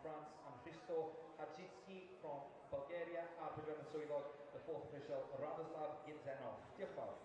France and Hristo Hadzhiyski from Bulgaria, a'r pedwerydd swyddog, the fourth official, Radoslav Gidzenov. Diolch yn fawr.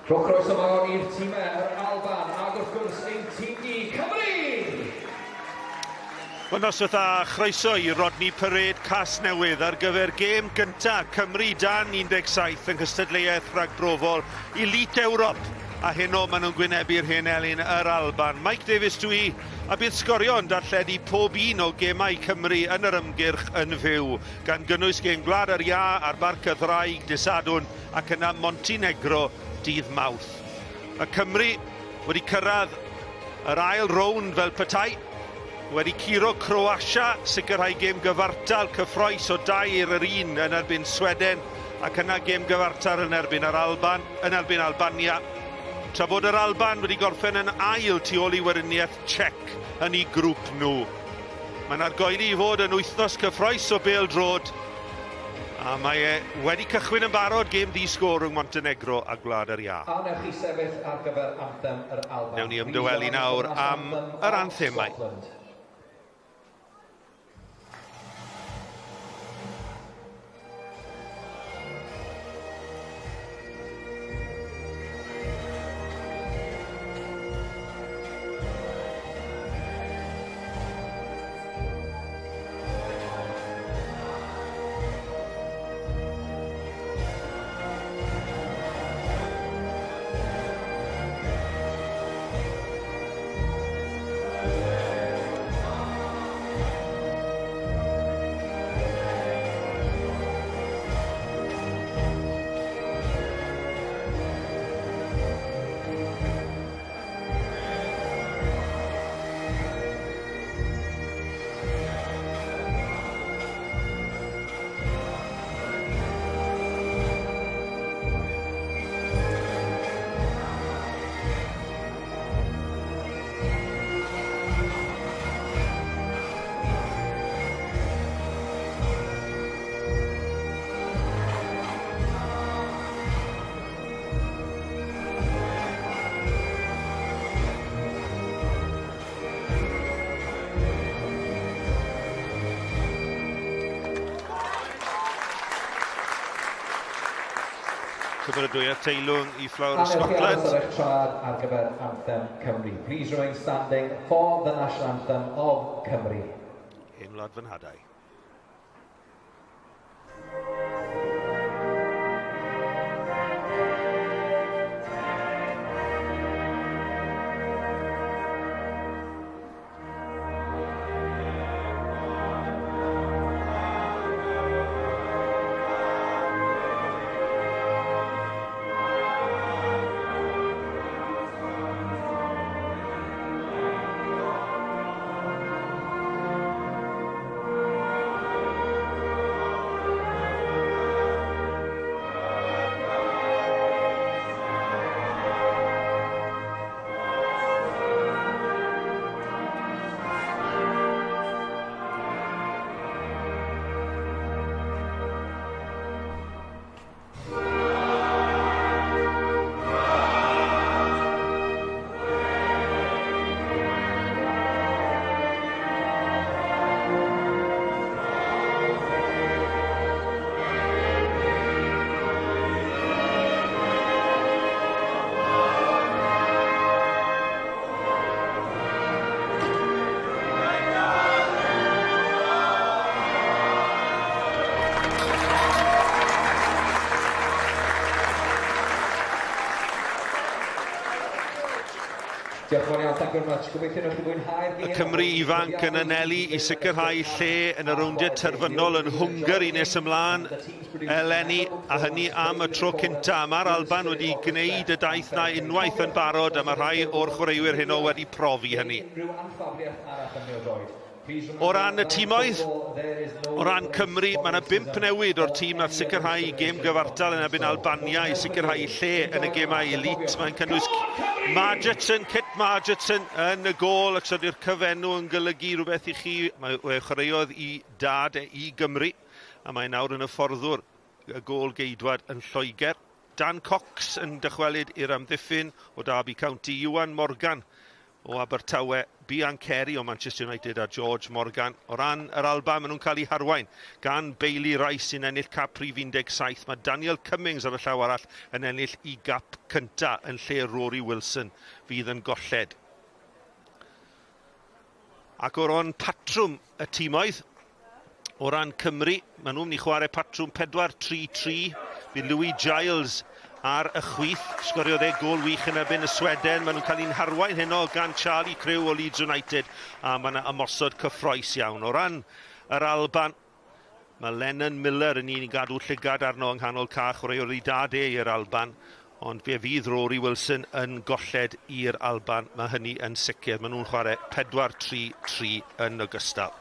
Rhowch croeso mawr i'r tîmau yr Alban ac wrth gwrs ein tîm ni, Cymru! Wel, noswaith dda, chroeso i Rodney Parade Casnewydd ar gyfer gêm gyntaf Cymru dan 17 yng nghystadleuaeth rhagbrofol Elite Ewrop. A heno maen nhw'n gwynebu'r hen elyn yr Alban. Mike Davies dwi, a bydd Sgorio yn darlledu pob un o gemau Cymru yn yr ymgyrch yn fyw, gan gynnwys gêm Gwlad yr Iâ ar Barc y Ddraig dydd Sadwrn ac yna Montenegro dydd Mawrth. Mae Cymru wedi cyrraedd yr ail rownd fel petai, wedi curo Croatia, sicrhau gêm gyfartal cyffroes o 3-1 yn erbyn Sweden, ac yna gêm gyfartal yn erbyn yr Alban, yn erbyn Albania. tra bod yr Alban wedi gorffen yn ail tu ôl i Weriniaeth Czech yn ei grŵp nhw. Mae'n argoeli i fod yn wythnos cyffrous o bêl-droed, a mae e wedi cychwyn yn barod, gêm ddi-sgôr rhwng Montenegro a Gwlad yr Iâ. A wnewch chi sefyll ar gyfer anthem yr Alban? Newn ni ymdawelu nawr am yr anthemau. Cymeradwyaeth teilwng i Flower of Scotland. A newch chi aros ar eich traed ar gyfer anthem Cymru. Please remain standing for the national anthem of Cymru. Hen wlad fy nhadau. Diolch yn fawr iawn, thank you very much. Gobeithio newch chi fwynhau'r gêm. Y Cymry ifanc yn anelu i sicrhau lle yn y rowndiau terfynol yn Hwngari nes ymlaen eleni, a hynny am y tro cynta. Mae'r Alban wedi gwneud y daith na unwaith yn barod, a mae rhai o'r chwaraewyr heno wedi profi hynny. O ran y timoedd, o ran Cymru, mae yna 5 newid o'r tîm nath sicrhau gêm gyfartal yn erbyn Albania i sicrhau lle yn y gemau elite. Mae'n cynnwys Margetson, Kit Margetson yn y gôl, ac ydy'r cyfenw yn golygu rhywbeth i chi. Mae chwaraeodd i dad i Gymru, a mae nawr yn y fforddwr y gôl geidwad yn Lloegr. Dan Cox yn dychwelyd i'r amddiffyn o Derby County. Iwan Morgan o Abertawe, Biancheri o Manchester United a George Morgan. O ran yr Alban, maen nhw'n cael eu harwain gan Bailey Rice sy'n ennill cap rhif 17. Mae Daniel Cummings ar y llaw arall yn ennill i gap cynta yn lle Rory Wilson fydd yn golled. Ac o ran patrwm y timoedd, o ran Cymru, maen nhw'n mynd i chwarae patrwm 4-3-3. Bydd Louis Giles ar y chwith, sgoriodd e gôl wych yn erbyn y Sweden. Maen nhw'n cael ein harwain heno gan Charlie Crew o Leeds United, a mae yna ymosod cyffrous iawn. O ran yr Alban, mae Lennon Miller yn un i gadw llygad arno yng nghanol ca, chwaraewr i dad e i'r Alban, ond fe fydd Rory Wilson yn golled i'r Alban. Mae hynny yn sicr. Maen nhw'n chwarae 4-3-3 yn ogystal.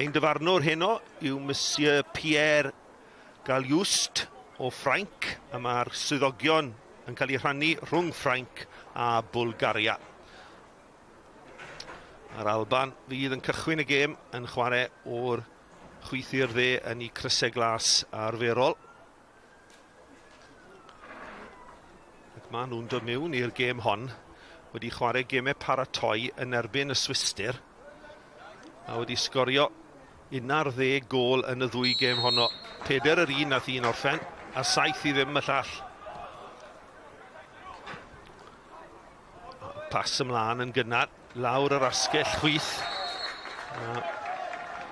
Ein dyfarnwr heno yw Monsieur Pierre Galliust o Ffrainc, a mae'r swyddogion yn cael eu rhannu rhwng Ffrainc a Bwlgaria. A'r Alban fydd yn cychwyn y gêm yn chwarae o'r chwith i'r dde yn eu crysau glas arferol. Ac maen nhw'n dod mewn i'r gêm hon wedi chwarae gemau paratoi yn erbyn y Swistir a wedi sgorio 11 gôl yn y ddwy gêm honno. 4 yr un nath un orffen a 7-0 y llall. Pas ymlaen yn gynnar, lawr yr asgell chwith.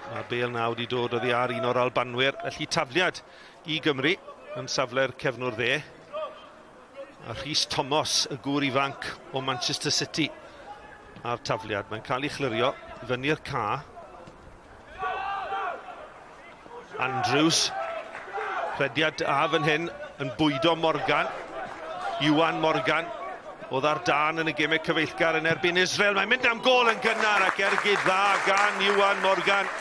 Mae'r bêl na wedi dod oddi ar un o'r Albanwyr, felly tafliad i Gymru yn safle'r cefnwr dde. A Rhys Thomas, y gŵr ifanc o Manchester City, a'r tafliad. Mae'n cael ei chlirio fyny'r ca. Andrews, rhediad da fan hyn yn bwydo Morgan. Iwan Morgan oedd ar dân yn y gemau cyfeillgar yn erbyn Israel. Mae'n mynd am gôl yn gynnar ac ergyd dda gan Iwan Morgan.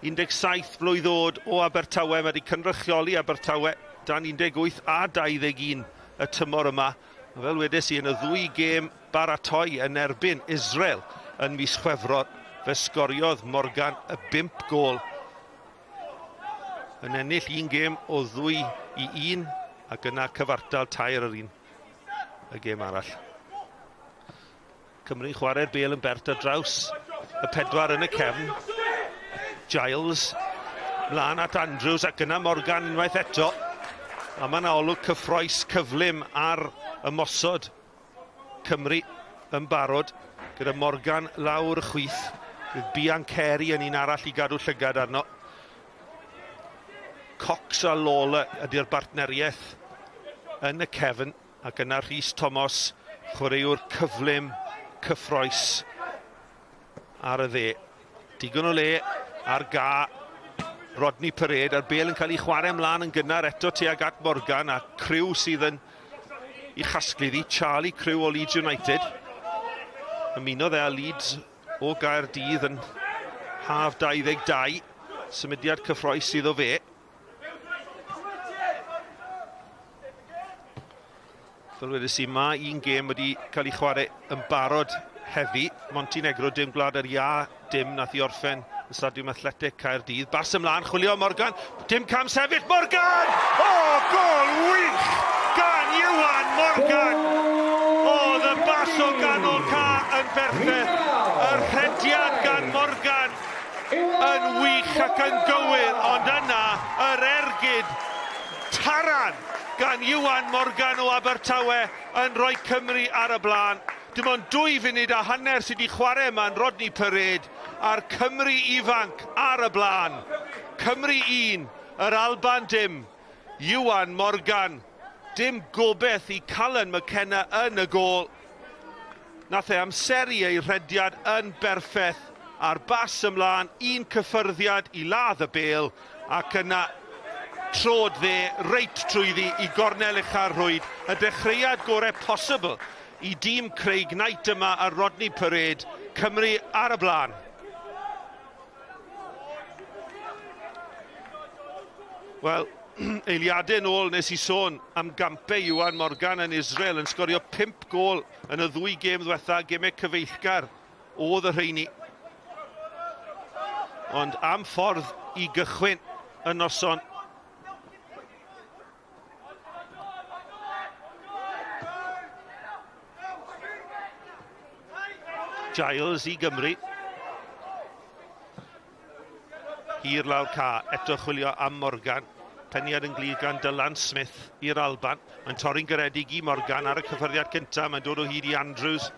17 blwydd oed o Abertawe, mae wedi cynrychioli Abertawe dan 18 a 21 y tymor yma. Fel wedes i, yn y ddwy gêm baratoi yn erbyn Israel yn mis Chwefror, fe sgoriodd Morgan y 5 gôl. Yn ennill un gêm o 2-1 ac yna cyfartal 3-1 y gêm arall. Cymru'n chwarae'r bêl yn bert ar draws y pedwar yn y cefn. Giles mlaen at Andrews ac yna Morgan unwaith eto. A mae yna olwg cyffroes cyflym ar ymosod Cymru yn barod gyda Morgan lawr y chwith. Bydd Biancheri yn un arall i gadw llygad arno. Cox a Lawler ydy'r bartneriaeth yn y cefn, ac yna Rhys Thomas, chwaraewr cyflym, cyffroes ar y dde. Digon o le ar ga Rodney Parade, a'r bêl yn cael ei chwarae ymlaen yn gynnar eto tuag at Morgan, a Crew sydd yn ei chasglu ddi, Charlie Crew o Leeds United. Ymunodd e â Leeds o Gaerdydd yn haf 22. Symudiad cyffroes iddo fe. Fel wedes i, mae un gêm wedi cael ei chwarae yn barod heddi. Montenegro dim, Gwlad yr Iâ dim, nath i orffen yn Stadiwm Athletic Caerdydd. Bas ymlaen, chwilio Morgan, dim cam sefyll, Morgan! O, gôl wych gan Iwan Morgan! Oedd y bas o ganol ca yn berffaith. Y rhediad gan Morgan yn wych ac yn gywir, ond yna yr ergyd taran gan Iwan Morgan o Abertawe yn rhoi Cymru ar y blaen. Dim ond 2 funud a hanner sydd wedi chwarae yma yn Rodney Parade, a'r Cymru ifanc ar y blaen. Cymru 1, yr Alban dim. Iwan Morgan, dim gobeith i Callum McKenna yn y gôl. Nath e amseru ei rhediad yn berffaith a'r bas ymlaen, un cyffyrddiad i ladd y bêl, ac yna trod dde reit trwyddi i gornel ucha'r rhwyd. Y dechreuad gorau posibl i dîm Craig Knight yma ar Rodney Parade. Cymru ar y blaen. Wel, eiliadau nôl nes i sôn am gampau Iwan Morgan yn Israel yn sgorio 5 gôl yn y ddwy gêm ddiwetha, gemau cyfeillgar oedd y rheini. Ond am ffordd i gychwyn y noson. Giles i Gymru. Hir lawr ca, eto chwilio am Morgan. Peniad yn glir gan Dylan Smith i'r Alban. Mae'n torri'n garedig i Morgan ar y cyffyrddiad cyntaf. Mae'n dod o hyd i Andrews.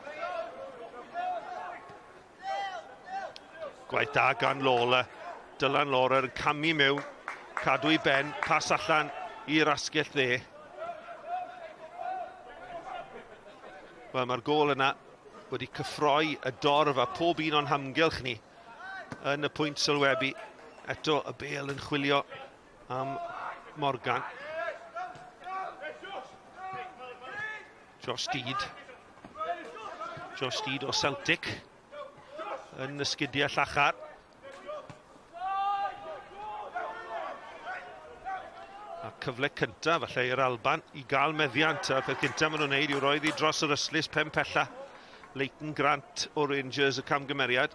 Gwaith da gan Lawler. Dylan Lawler yn camu mewn, cadw i ben, pas allan i'r asgell dde. Wel, mae'r gôl yna wedi cyffroi y dorf a pob un o'n hamgylch ni yn y pwynt sylwebu. Eto y bêl yn chwilio am Morgan. Josh Deed. Josh Deed o Celtic. yn ysgidiau llachar. A cyfle cyntaf falle i'r Alban i gael meddiant, a'r peth cyntaf maen nhw'n wneud yw roedd i dros yr ystlys pen pella. Leighton Grant o Rangers y camgymeriad.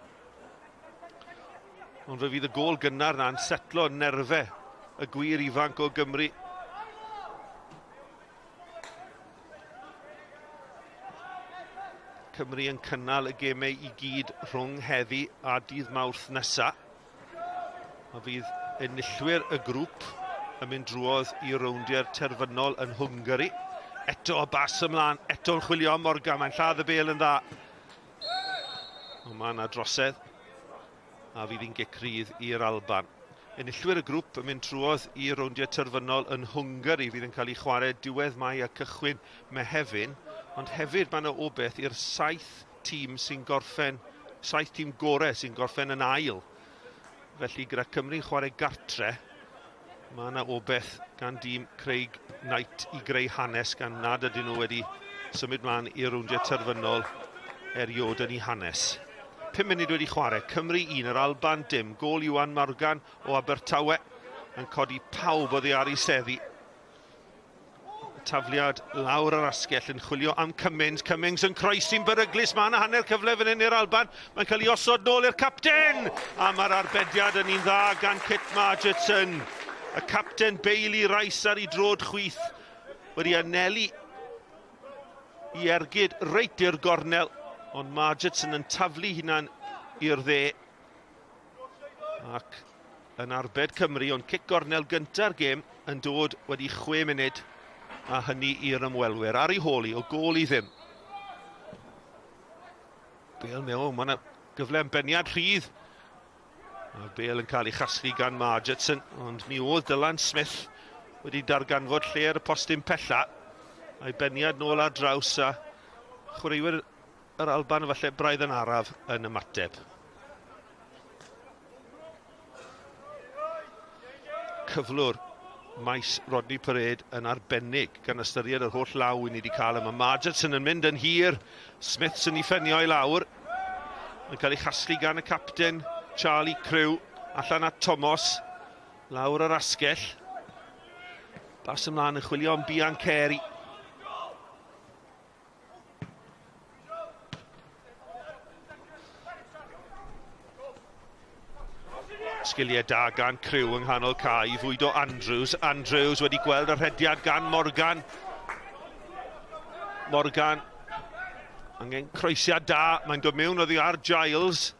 Ond fe fydd y gôl gynnar na'n setlo nerfe y gwir ifanc o Gymru. Cymru yn cynnal y gemau i gyd rhwng heddi a dydd Mawrth nesa. A fydd enillwyr y grŵp yn mynd drwodd i rowndiau'r terfynol yn Hwngari. Eto bas ymlaen, eto'n chwilio am Morgan, mae'n lladd y bêl yn dda. Ond mae yna drosedd a fydd hi'n gic rydd i'r Alban. Enillwyr y grŵp yn mynd trwodd i rowndiau terfynol yn Hwngari, fydd yn cael ei chwarae diwedd Mai a cychwyn Mehefin, ond hefyd mae yna obaith i'r 7 tîm sy'n gorffen, 7 tîm gorau sy'n gorffen yn ail. Felly gyda Cymru'n chwarae gartre, mae yna obaith gan dîm Craig Knight i greu hanes gan nad ydyn nhw wedi symud mlaen i'r rowndiau terfynol erioed yn eu hanes. 5 munud wedi chwarae, Cymru 1, yr Alban dim. Gôl Iwan Morgan o Abertawe yn codi pawb oddi ar ei seddi. Tafliad lawr yr asgell yn chwilio am Cummings. Cummings yn croesi'n beryglus. Mae yna hanner cyfle fan hyn i'r Alban. Mae'n cael ei osod nôl i'r capten. A mae'r arbediad yn un dda gan Kit Margetson. Y capten Bailey Rice ar ei drod chwith wedi anelu i ergyd reit i'r gornel. Ond Margetson yn taflu hunan i'r dde ac yn arbed Cymru, ond cic gornel gynta'r gêm yn dod wedi 6 munud a hynny i'r ymwelwyr. Ar ei hôl i, o gôl i ddim. Bale mewn, mae yna gyfle am beniad rhydd. A'r bêl yn cael ei chasglu gan Margetson, ond mi oedd Dylan Smith wedi darganfod lle ar y postyn pella. A'i beniad nôl ar draws a chwaraewyr yr Alban falle braidd yn araf yn ymateb. Cyflwr maes Rodney Parade yn arbennig gan ystyried yr holl law i ni wedi cael yma. Margetson yn mynd yn hir, Smith yn ei ffenio i lawr. Yn cael ei chasglu gan y capten Charlie Crew, allan at Thomas, lawr yr asgell. Bas ymlaen yn chwilio am Biancheri. Sgiliau da gan Crew yng nghanol cae i fwydo Andrews. Andrews wedi gweld y rhediad gan Morgan. Morgan angen croesiad da. Mae'n dod mewn oddi ar Giles.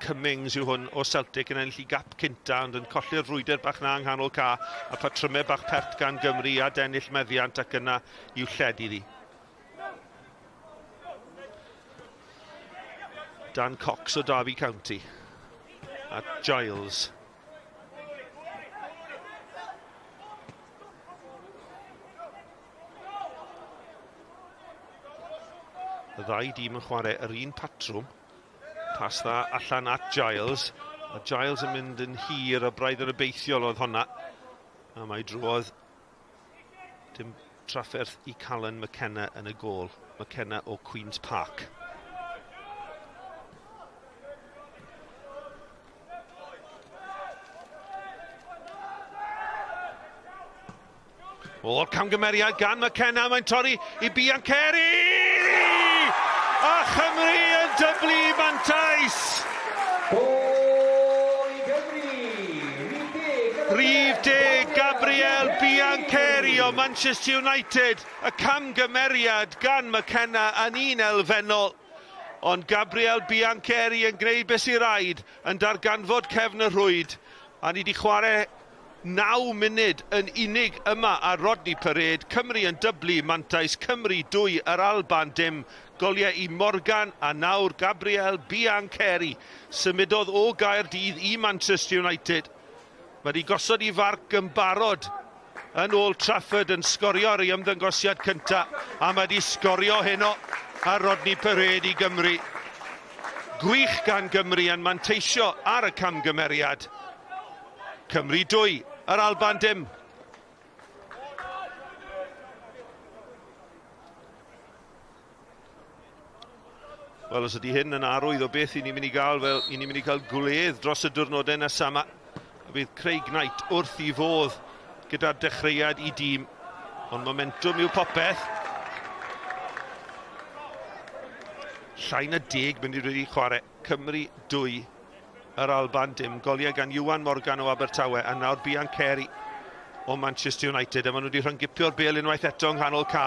Cummings yw hwn o Celtic yn ennill i gap cynta, ond yn colli'r frwydr bach na yng nghanol ca a patrymau bach pert gan Gymru a dennill meddiant ac yna i'w lled iddi. Dan Cox o Derby County a Giles. Y ddau dîm yn chwarae yr un patrwm. Pas dda allan at Giles. A Giles yn mynd yn hir a braidd yn obeithiol oedd honna. A mae drwodd dim trafferth i Callum McKenna yn y gôl. McKenna o Queen's Park. O'r camgymeriad gan McKenna, mae'n torri i Biancheri! A Chymru yn dyblu mantais! Gôl i Gymru! Rhif 10, Gabriel Biancheri o Manchester United. Y camgymeriad gan McKenna yn un elfennol. Ond Gabriel Biancheri yn gwneud beth sy'n rhaid, yn darganfod cefn y rhwyd. A ni wedi chwarae 9 munud yn unig yma ar Rodney Parade. Cymru yn dyblu mantais, Cymru 2, yr Alban dim. Goliau i Morgan a nawr Gabriel Biancheri. Symudodd o Gaerdydd i Manchester United. Mae wedi gosod i farc yn barod yn Old Trafford yn sgorio ar ei ymddangosiad cyntaf, a mae wedi sgorio heno ar Rodney Parade i Gymru. Gwych gan Gymru yn manteisio ar y camgymeriad. Cymru 2, yr Alban dim. Wel, os ydy hyn yn arwydd o beth i ni'n mynd i gael, fel i ni'n mynd i cael gwledd dros y diwrnodau nesaf yma. A bydd Craig Knight wrth i fodd gyda'r dechreuad i dîm. Ond momentwm yw popeth. Llai na 10 munud wedi chwarae. Cymru 2, yr Alban dim. Goliau gan Iwan Morgan o Abertawe a nawr Biancheri o Manchester United. A maen nhw wedi rhyngipio'r bêl unwaith eto yng nghanol ca.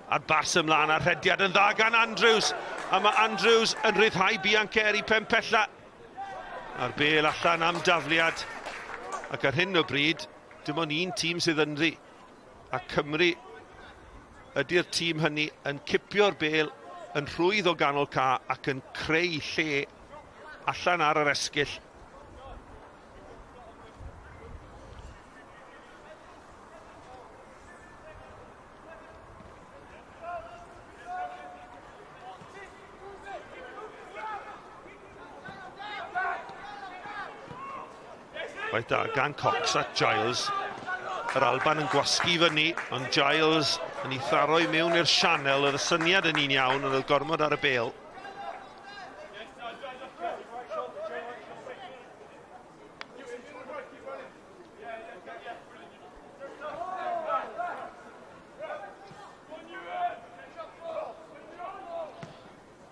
A'r bas ymlaen a'r rhediad yn dda gan Andrews. A mae Andrews yn rhyddhau Biancheri pen pella. A'r bêl allan am dafliad. Ac ar hyn o bryd, dim ond un tîm sydd ynddi. A Cymru ydy'r tîm hynny yn cipio'r bêl yn rhwydd o ganol ca ac yn creu lle allan ar yr esgyll. Gwaith da gan Cox at Giles. Yr Alban yn gwasgu fyny, ond Giles yn ei tharo i mewn i'r sianel. Oedd y syniad yn un iawn, ond oedd gormod ar y bêl.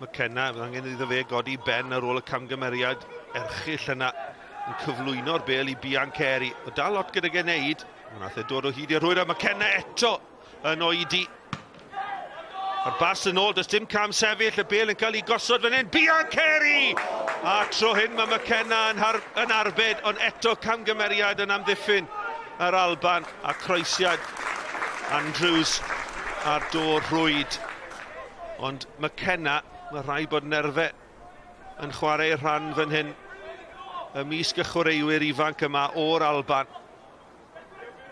McKenna, fydd angen iddo fe godi ben ar ôl y camgymeriad erchyll yna yn cyflwyno'r bêl i Biancheri. O dal lot gyda ge wneud. Nath e dod o hyd i'r rhwyr a McKenna eto yn oedi. A'r bas yn ôl, does dim cam sefyll, y bêl yn cael ei gosod fan hyn. Biancheri! A tro hyn mae McKenna yn arbed, ond eto camgymeriad yn amddiffyn yr Alban a croesiad Andrews ar dôr rhwyd. Ond McKenna, mae rhaid bod nerfau yn chwarae rhan fan hyn ymysg y chwaraewyr ifanc yma o'r Alban.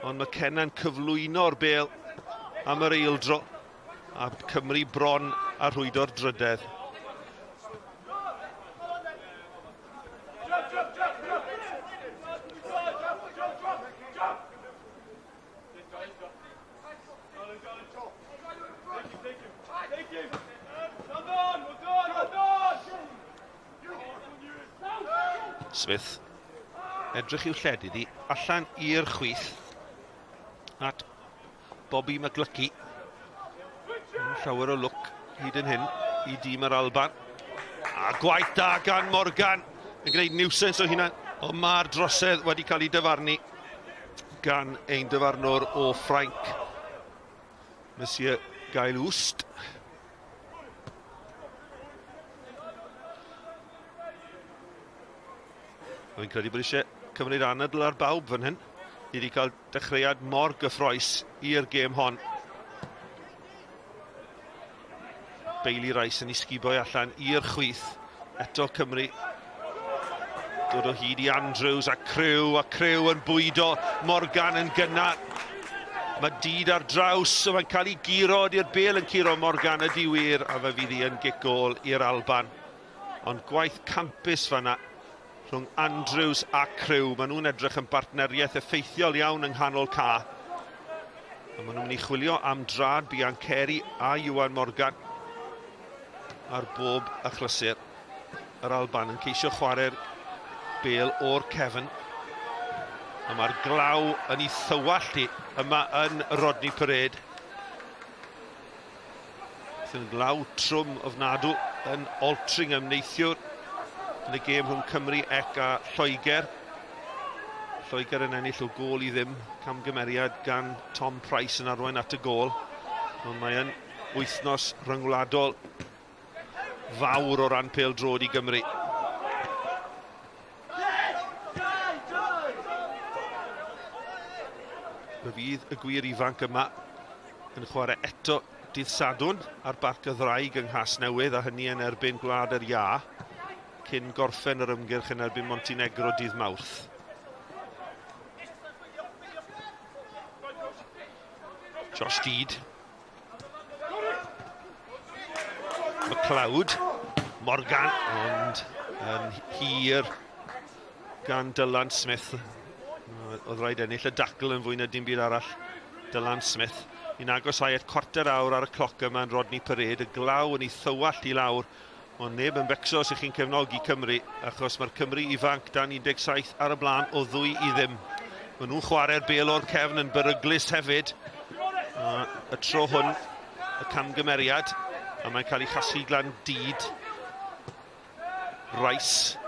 Ond McKenna'n cyflwyno'r bêl am yr eildro a Cymru bron a rhwydo'r drydedd. Smith, edrych i'w lled iddi, allan i'r chwith at Bobby McLucky. Llawer o lwc hyd yn hyn i dîm yr Alban. A gwaith da gan Morgan yn gwneud niwsens o hynna, ond mae'r drosedd wedi cael ei dyfarnu gan ein dyfarnwr o Ffrainc, Monsieur Gailust. Fi'n credu bod eisiau cymryd anadl ar bawb fan hyn. Ni wedi cael dechreuad mor gyffrous i'r gêm hon. Bailey Rice yn ei sguboi allan i'r chwith. Eto Cymru. Dod o hyd i Andrews a Crew yn bwydo. Morgan yn gynnar. Mae Dyd ar draws, so mae'n cael ei guro, ydy'r bêl yn curo Morgan ydy wir, a fe fydd hi yn gic gôl i'r Alban. Ond gwaith campus fanna rhwng Andrews a Crew. Maen nhw'n edrych yn bartneriaeth effeithiol iawn yng nghanol ca. A maen nhw'n mynd i chwilio am drad Biancheri a Iwan Morgan ar bob achlysur. Yr Alban yn ceisio chwarae'r bêl o'r cefn. A mae'r glaw yn ei thywallt hi yma yn Rodney Parade. Sy'n glaw trwm ofnadw yn Altrincham neithiwr yn y gêm rhwng Cymru ec a Lloegr. Lloegr yn ennill o gôl i ddim. Camgymeriad gan Tom Price yn arwain at y gôl. Ond mae yn wythnos rhyngwladol fawr o ran pêl-droed i Gymru. Fe fydd y gwir ifanc yma yn chwarae eto dydd Sadwrn ar Barc y Ddraig yng Nghasnewydd, a hynny yn erbyn Gwlad yr Iâ, cyn gorffen yr ymgyrch yn erbyn Montenegro dydd Mawrth. Josh Deed. McLeod. Morgan, ond yn hir gan Dylan Smith. Oedd rhaid ennill y dacl yn fwy na dim byd arall. Dylan Smith. Ni'n agosau at 1/4 awr ar y cloc yma yn Rodney Parade. Y glaw yn ei thywallt i lawr, ond neb yn becso os ych chi'n cefnogi Cymru, achos mae'r Cymru ifanc dan 17 ar y blaen o 2-0. Maen nhw'n chwarae'r bêl o'r cefn yn beryglus hefyd. Y tro hwn, y camgymeriad, a mae'n cael ei chasglu glan Dyd. Rice.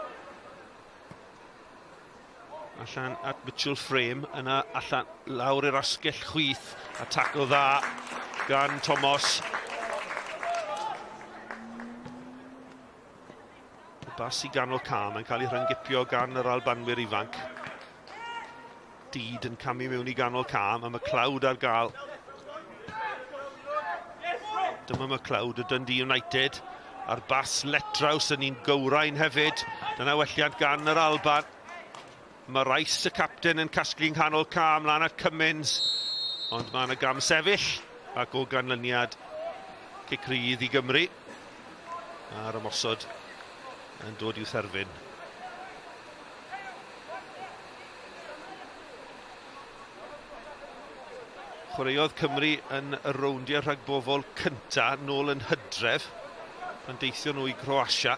Allan at Mitchell Frame, yna allan lawr i'r asgell chwith, a tackle dda gan Thomas. Y bas i ganol ca, mae'n cael ei rhyngipio gan yr Albanwyr ifanc. Dyd yn camu mewn i ganol ca, mae McLeod ar gael. Dyma McLeod o Dundee United, a'r bas letraws yn un gywrain hefyd. Dyna welliant gan yr Alban. Mae Rice, y capten, yn casglu yng nghanol ca ymlaen at Cummins, ond mae yna gam sefyll ac o ganlyniad cic rydd i Gymru. A'r ymosod yn dod i'w therfyn. Chwaraeodd Cymru yn y rowndiau rhagbofol cynta nôl yn Hydref, pan deithio nhw i Croatia,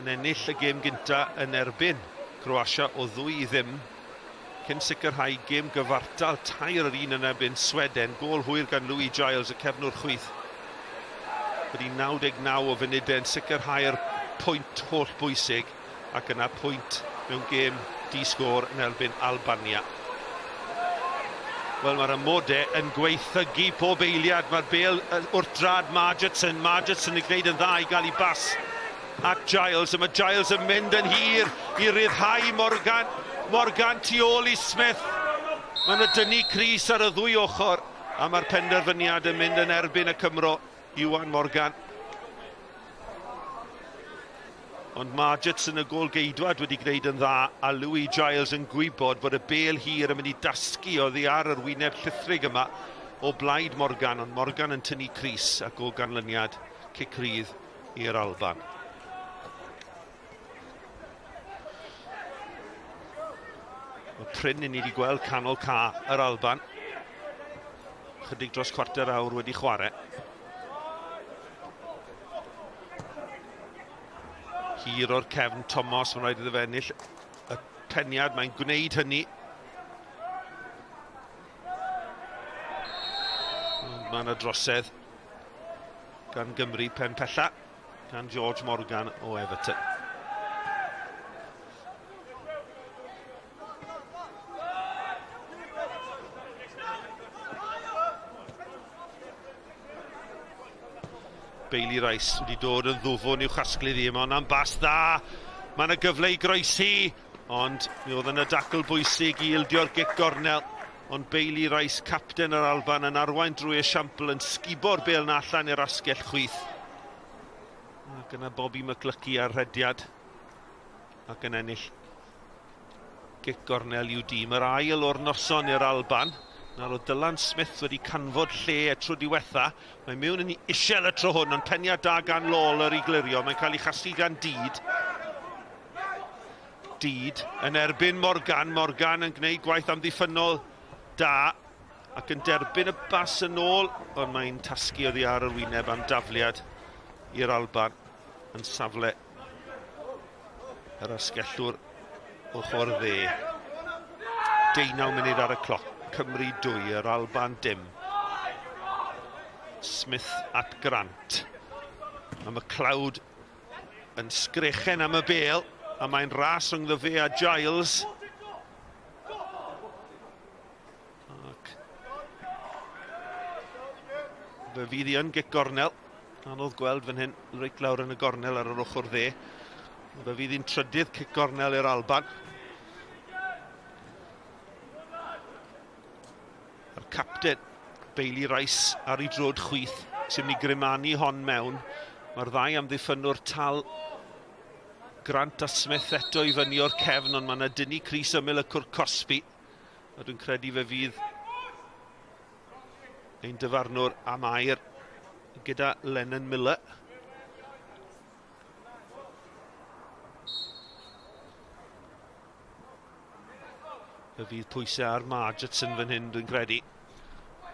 yn ennill y gêm gynta yn erbyn Croatia o 2-0, cyn sicrhau gêm gyfartal 3-1 yn erbyn Sweden. Gôl hwyr gan Louis Giles, y cefnwr chwith. Wedi 99 o funudau yn sicrhau'r pwynt holl bwysig, ac yna pwynt mewn gêm di-sgôr yn erbyn Albania. Wel, mae'r amodau yn gweithygu pob eiliad. Mae'r bêl wrth drad Margetson. Margetson yn gwneud yn dda i gael ei bas at Giles, a mae Giles yn mynd yn hir i ryddhau Morgan. Morgan tu ôl i Smith. Mae yna dynnu crys ar y ddwy ochr, a mae'r penderfyniad yn mynd yn erbyn y Cymro, Iwan Morgan. Ond Margetson y gôl geidwad wedi gwneud yn dda, a Louis Giles yn gwybod bod y bêl hir yn mynd i dasgu oddi ar yr wyneb llithrig yma o blaid Morgan, ond Morgan yn tynnu crys ac o ganlyniad cic rydd i'r Alban. Mae prin i ni wedi gweld canol ca yr Alban. Chydig dros 1/4 awr wedi chwarae. Hir o'r cefn Thomas, mae'n rhaid iddo fe ennill y peniad, mae'n gwneud hynny. Ond mae yna drosedd gan Gymru pen pella, gan George Morgan o Everton. Bailey Rice wedi dod yn ddwfwn i'w chasglu ddi. Mae hwnna'n bas dda. Mae yna gyfle i groesi, ond mi oedd yna dacl bwysig i ildio'r gic gornel. Ond Bailey Rice, capten yr Alban, yn arwain drwy esiampl, yn sgubo'r bêl na allan i'r asgell chwith. Ac yna Bobby McLucky ar rhediad ac yn ennill gic gornel i'w dîm. Yr ail o'r noson i'r Alban. Nawr oedd Dylan Smith wedi canfod lle y tro diwetha. Mae mewn yn isiel y tro hwn, ond peniad da gan Lawler i glirio. Mae'n cael ei chasglu gan Dyd. Dyd yn erbyn Morgan. Morgan yn gwneud gwaith amddiffynnol da ac yn derbyn y bas yn ôl, ond mae'n tasgu oddi ar yr wyneb am dafliad i'r Alban yn safle yr asgellwr ochr dde. 19 munud ar y cloc. Cymru 2, yr Alban 0. Smith at Grant. Mae McLeod yn sgrechen am y bêl, a mae'n ras rhyngddo fe a Giles. Ac fe fydd hi yn gic gornel. Anodd gweld fan hyn, reit lawr yn y gornel ar yr ochr dde. Fe fydd hi'n trydydd cic gornel i'r Alban. A'r capten Bailey Rice ar ei drod chwith, sy'n mynd i grimanu hon mewn. Mae'r ddau amddiffynnwr tal Grant a Smith eto i fyny o'r cefn, ond mae yna dynnu crys ymyl y cwr cosbi. A dwi'n credu fe fydd ein dyfarnwr am air gyda Lennon Miller. Fe fydd pwysau ar Margetson fan hyn, dwi'n credu.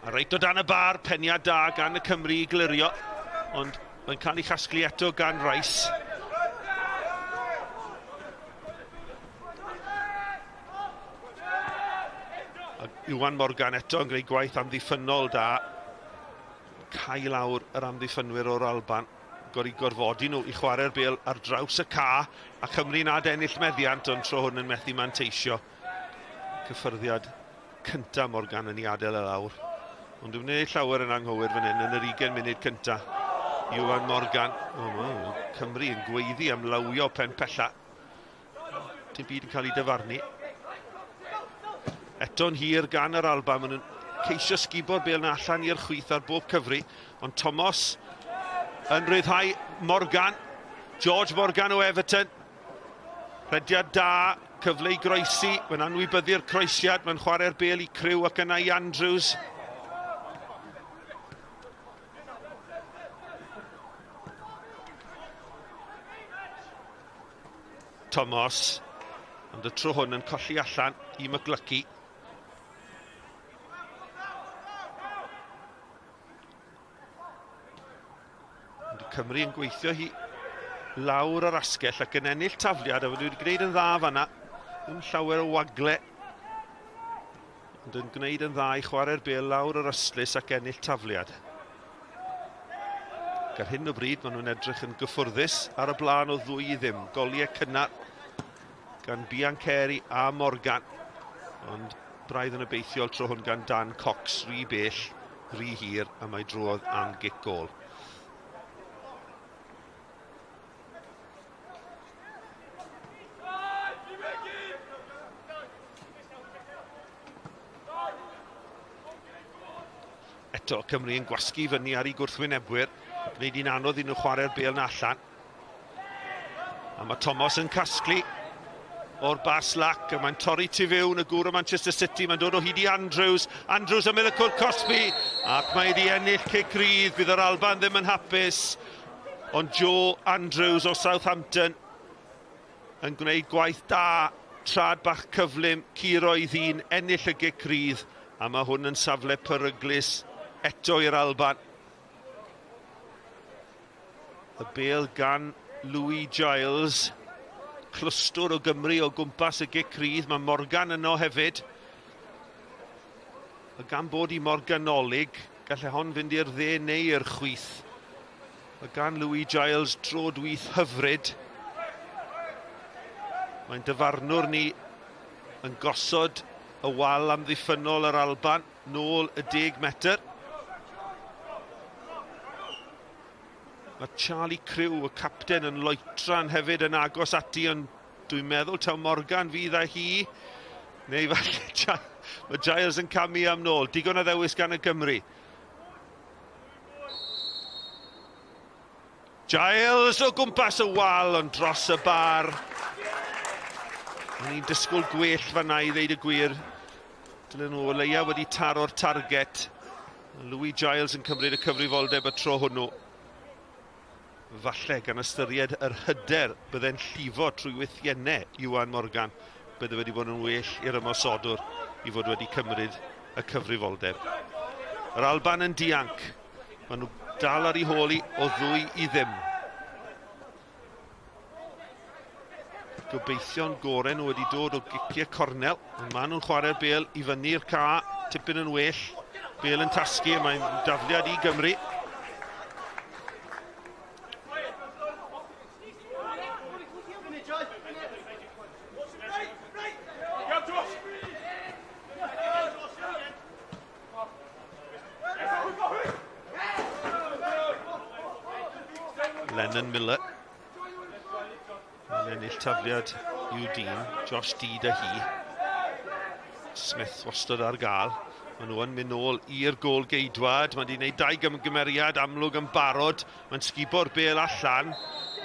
A reit o dan y bar, peniad da gan y Cymru i glirio, ond mae'n cael ei chasglu eto gan Rice. A Iwan Morgan eto yn gwneud gwaith amddiffynnol da. Cau lawr yr amddiffynwyr o'r Alban. Gori gorfodi nhw i chwarae'r bêl ar draws y ca, a Cymru'n adennill meddiant, ond tro hwn yn methu manteisio. Cyffyrddiad cynta Morgan yn ei adael e lawr. Ond dwi'n gwneud llawer yn anghywir fan hyn yn yr 20 munud cynta. Iwan Morgan. O, Cymru yn gweiddi am lawio pen pella. Dim byd yn cael ei dyfarnu. Eto'n hir gan yr Alban. Maen nhw'n ceisio sgubo'r bêl na allan i'r chwith ar bob cyfri. Ond Thomas yn rhyddhau Morgan. George Morgan o Everton. Rhediad da, cyfle i groesi, mae'n anwybyddu'r croesiad, mae'n chwarae'r bêl i Crew ac yna i Andrews. Thomas, ond y tro hwn yn colli allan i McLuckie. Ond Cymru yn gweithio hi lawr yr asgell ac yn ennill tafliad, a wedi gwneud yn dda fanna. Ddim llawer o wagle, ond yn gwneud yn dda i chwarae'r bêl lawr yr ystlys ac ennill tafliad. Ac ar hyn o bryd, maen nhw'n edrych yn gyffwrddus ar y blaen o 2-0. Goliau cynnar gan Biancheri a Morgan, ond braidd yn obeithiol tro hwn gan Dan Cox, rhy bell, rhy hir, a mae drwodd am gic gôl. Eto Cymru yn gwasgu fyny ar ei gwrthwynebwyr, gwneud hi'n anodd i nhw chwarae'r bêl na allan. A mae Thomas yn casglu o'r bas lac, a mae'n torri tu fewn y gŵr o Manchester City, mae'n dod o hyd i Andrews. Andrews am y cwrt cosbi, ac mae wedi ennill cic rydd. Bydd yr Alban ddim yn hapus, ond Joe Andrews o Southampton yn gwneud gwaith da, trad bach cyflym, curo ei ddyn, ennill y gic rydd, a mae hwn yn safle peryglus eto i'r Alban. Y bêl gan Louis Giles, clwstwr o Gymru o gwmpas y gic rydd. Mae Morgan yno hefyd. A gan bod i mor ganolig, gallai hon fynd i'r dde neu i'r chwith. A gan Louis Giles drodwyth hyfryd. Mae'n dyfarnwr ni yn gosod y wal amddiffynnol yr Alban nôl y 10 metr. Mae Charlie Crew, y capten, yn loetran hefyd yn agos ati, ond dwi'n meddwl taw Morgan fydd â hi. Neu falle mae Giles yn camu am nôl. Digon o ddewis gan y Gymru. Giles o gwmpas y wal, ond dros y bar. O'n i'n disgwyl gwell fan'na i ddeud y gwir. Dylen nhw o leia wedi taro'r target. Louis Giles yn cymryd y cyfrifoldeb y tro hwnnw. Falle gan ystyried yr hyder bydde'n llifo trwy wythiennau Iwan Morgan, bydde wedi bod yn well i'r ymosodwr i fod wedi cymryd y cyfrifoldeb. Yr Alban yn dianc. Maen nhw dal ar ei hôl i o 2-0. Gobeithio'n gorau nhw wedi dod o giciau cornel. Ond maen nhw'n chwarae'r bêl i fyny'r ca, tipyn yn well. Bêl yn tasgu, mae'n dafliad i Gymru. Lennon Miller. Mae'n ennill tafliad i'w dîm, Josh Deed a hi. Smith wastad ar gael. Maen nhw yn mynd nôl i'r gôl geidwad. Mae wedi gwneud 2 gymgymeriad amlwg yn barod. Mae'n sgubo'r bêl allan.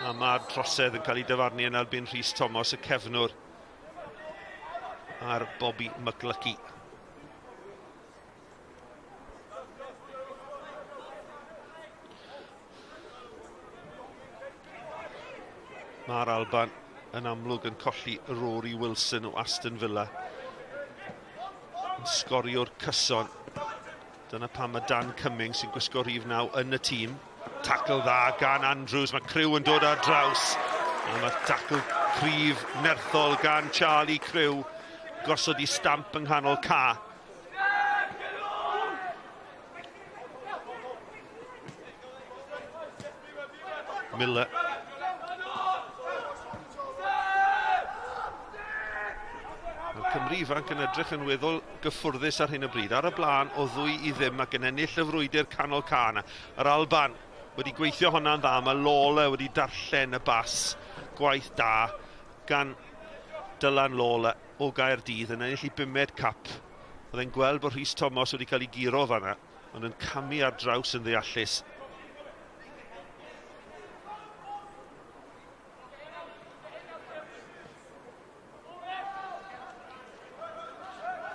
A mae'r trosedd yn cael ei dyfarnu yn erbyn Rhys Thomas, y cefnwr, a'r Bobby McLuckie. Mae'r Alban yn amlwg yn colli Rory Wilson o Aston Villa. Yn sgorio'r cyson. Dyna pam mae Dan Cummings sy'n gwisgo rhif 9 yn y tîm. Tackle dda gan Andrews, mae Crew yn dod ar draws. A mae tackle cryf nerthol gan Charlie Crew. Gosod i stamp yng nghanol ca. Miller. Mae'r Cymru ifanc yn edrych yn weddol gyffwrddus ar hyn o bryd. Ar y blaen o 2-0 ac yn ennill y frwydr canol ca yna. Yr Alban wedi gweithio honna'n dda. Mae Lawler wedi darllen y bas. Gwaith da gan Dylan Lawler o Gaerdydd yn ennill i 5med cap. Oedd e'n gweld bod Rhys Thomas wedi cael ei guro fanna, ond yn camu ar draws yn ddeallus.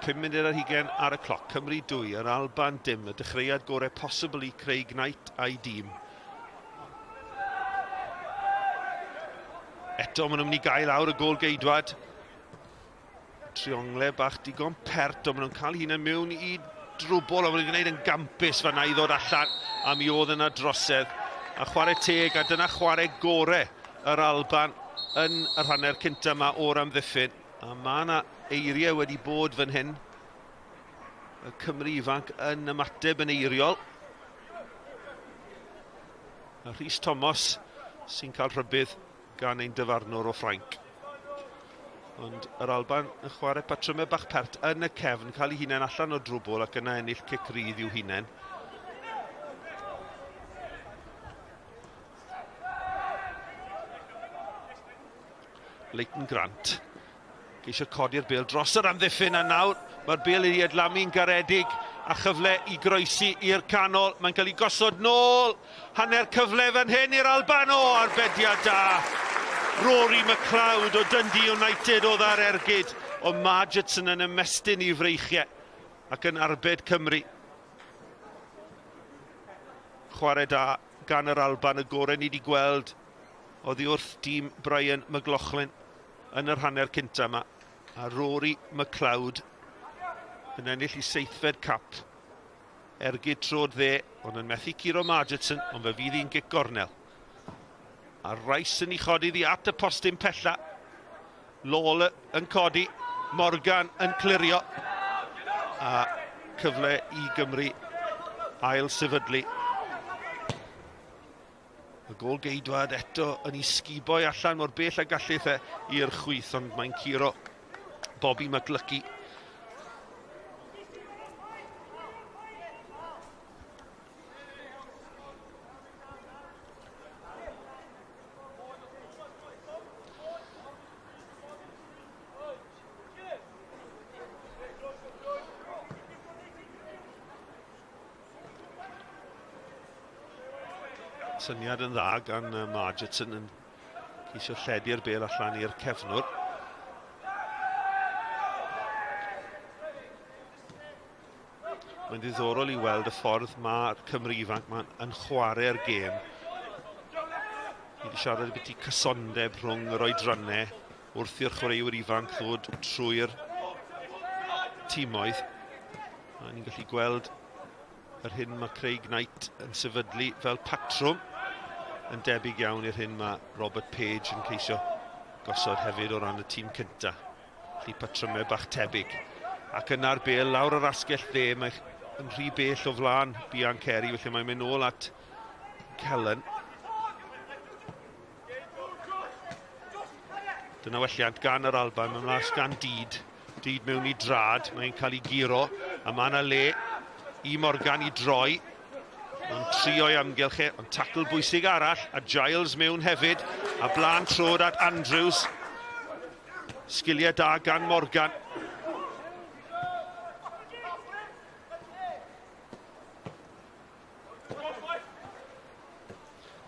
Pum munud ar hugain ar y cloc. Cymru 2, yr Alban dim. Y dechreuad gorau posibl i Craig Knight a'i dîm. Eto maen nhw'n mynd i gael awr y gôl geidwad. Triongle bach digon pert, ond maen nhw'n cael hunain mewn i drwbl, ond maen nhw'n gwneud yn gampus fan'na i ddod allan, a mi oedd yna drosedd. A chwarae teg, a dyna chwarae gore yr Alban yn yr hanner cynta yma o'r amddiffyn. A mae yna eiriau wedi bod fan hyn. Y Cymru ifanc yn ymateb yn eiriol. A Rhys Thomas sy'n cael rhybudd gan ein dyfarnwr o Ffrainc. Ond yr Alban yn chwarae patrymau bach pert yn y cefn, cael ei hunain allan o drwbl ac yna ennill cic rydd i'w hunain. Leighton Grant geisio codi'r bêl dros yr amddiffyn, a nawr mae'r bêl wedi adlamu'n garedig a chyfle i groesi i'r canol. Mae'n cael ei gosod nôl. Hanner cyfle fan hyn i'r Alban. O, arbediad da. Rory McLeod o Dundee United oedd ar ergyd. O Margetson yn ymestyn i freichiau ac yn arbed Cymru. Chwarae da gan yr Alban, y gorau ni wedi gweld oddi wrth dîm Brian McLaughlin yn yr hanner cynta yma. A Rory McLeod yn ennill i 7fed cap. Ergyd trod dde, ond yn methu curo Margetson, ond fe fydd hi'n gic gornel. A Rice yn ei chodi ddi at y postyn pella. Lawler yn codi, Morgan yn clirio. A cyfle i Gymru ail sefydlu. Y gôl geidwad eto yn ei sguboi allan mor bell a gallith e i'r chwith, ond mae'n curo Bobby McLucky. Syniad yn dda gan Margetson yn ceisio lledu'r bêl allan i'r cefnwr. Mae'n ddiddorol i weld y ffordd mae'r Cymru ifanc yn chwarae'r gêm. Ni wedi siarad ambiti cysondeb rhwng yr oedrannau wrth i'r chwaraewyr ifanc ddod trwy'r timoedd. A ni'n gallu gweld yr hyn mae Craig Knight yn sefydlu fel patrwm yn debyg iawn i'r hyn mae Robert Page yn ceisio gosod hefyd o ran y tîm cynta. Felly patrymau bach tebyg. Ac yna'r bêl lawr yr asgell dde, mae yn rhy bell o flaen Biancheri, felly mae'n mynd nôl at Kellen. Dyna welliant gan yr Alban, mae'n mas gan Dyd. Dyd mewn i drad, mae'n cael ei guro, a mae yna le i Morgan i droi. Mae'n trio i amgylch e, ond tacl bwysig arall, a Giles mewn hefyd, a blaen trod at Andrews. Sgiliau da gan Morgan.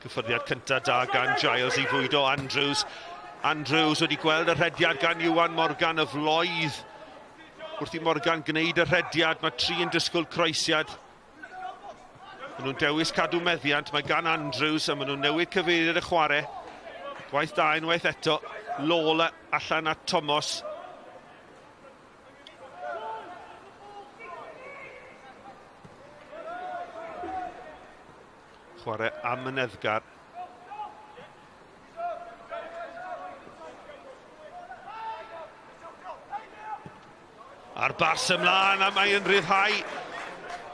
Cyffyrddiad cyntaf da gan Giles i fwydo Andrews. Andrews wedi gweld y rhediad gan Iwan Morgan, y floedd. Wrth i Morgan gwneud y rhediad, mae tri yn disgwyl croesiad. Maen nhw'n dewis cadw meddiant, mae gan Andrews, a maen nhw'n newid cyfeiriad y chwarae. Gwaith da unwaith eto, Lawler allan at Thomas. Chwarae amyneddgar. A'r bas ymlaen, a mae'n rhyddhau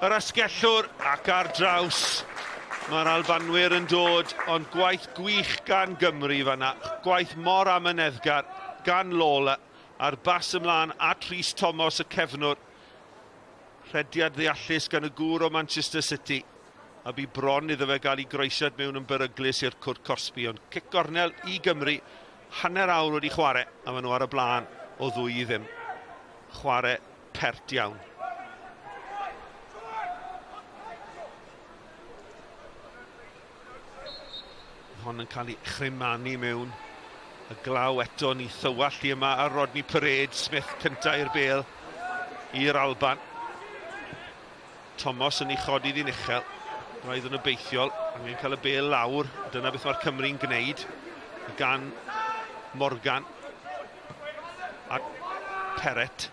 yr asgellwr ac ar draws. Mae'r Albanwyr yn dod, ond gwaith gwych gan Gymru fanna. Gwaith mor amyneddgar gan Lola. A'r bas ymlaen at Rhys Thomas y cefnwr. Rhediad ddeallus gan y gŵr o Manchester City. A bu bron iddo fe gael ei groesiad mewn yn beryglus i'r cwrt cosbi. Ond cic gornel i Gymru, hanner awr wedi chwarae, a maen nhw ar y blaen o 2-0. Chwarae pert iawn. Hon yn cael ei chrymanu mewn. Y glaw eto ni thywallt i yma ar Rodney Parade. Smith cynta i'r bel i'r Alban. Thomas yn ei chodi ddi'n uchel. Roedd yn obeithiol. Angen cael y bel lawr. Dyna beth mae'r Cymru'n gwneud. Gan Morgan a Perret.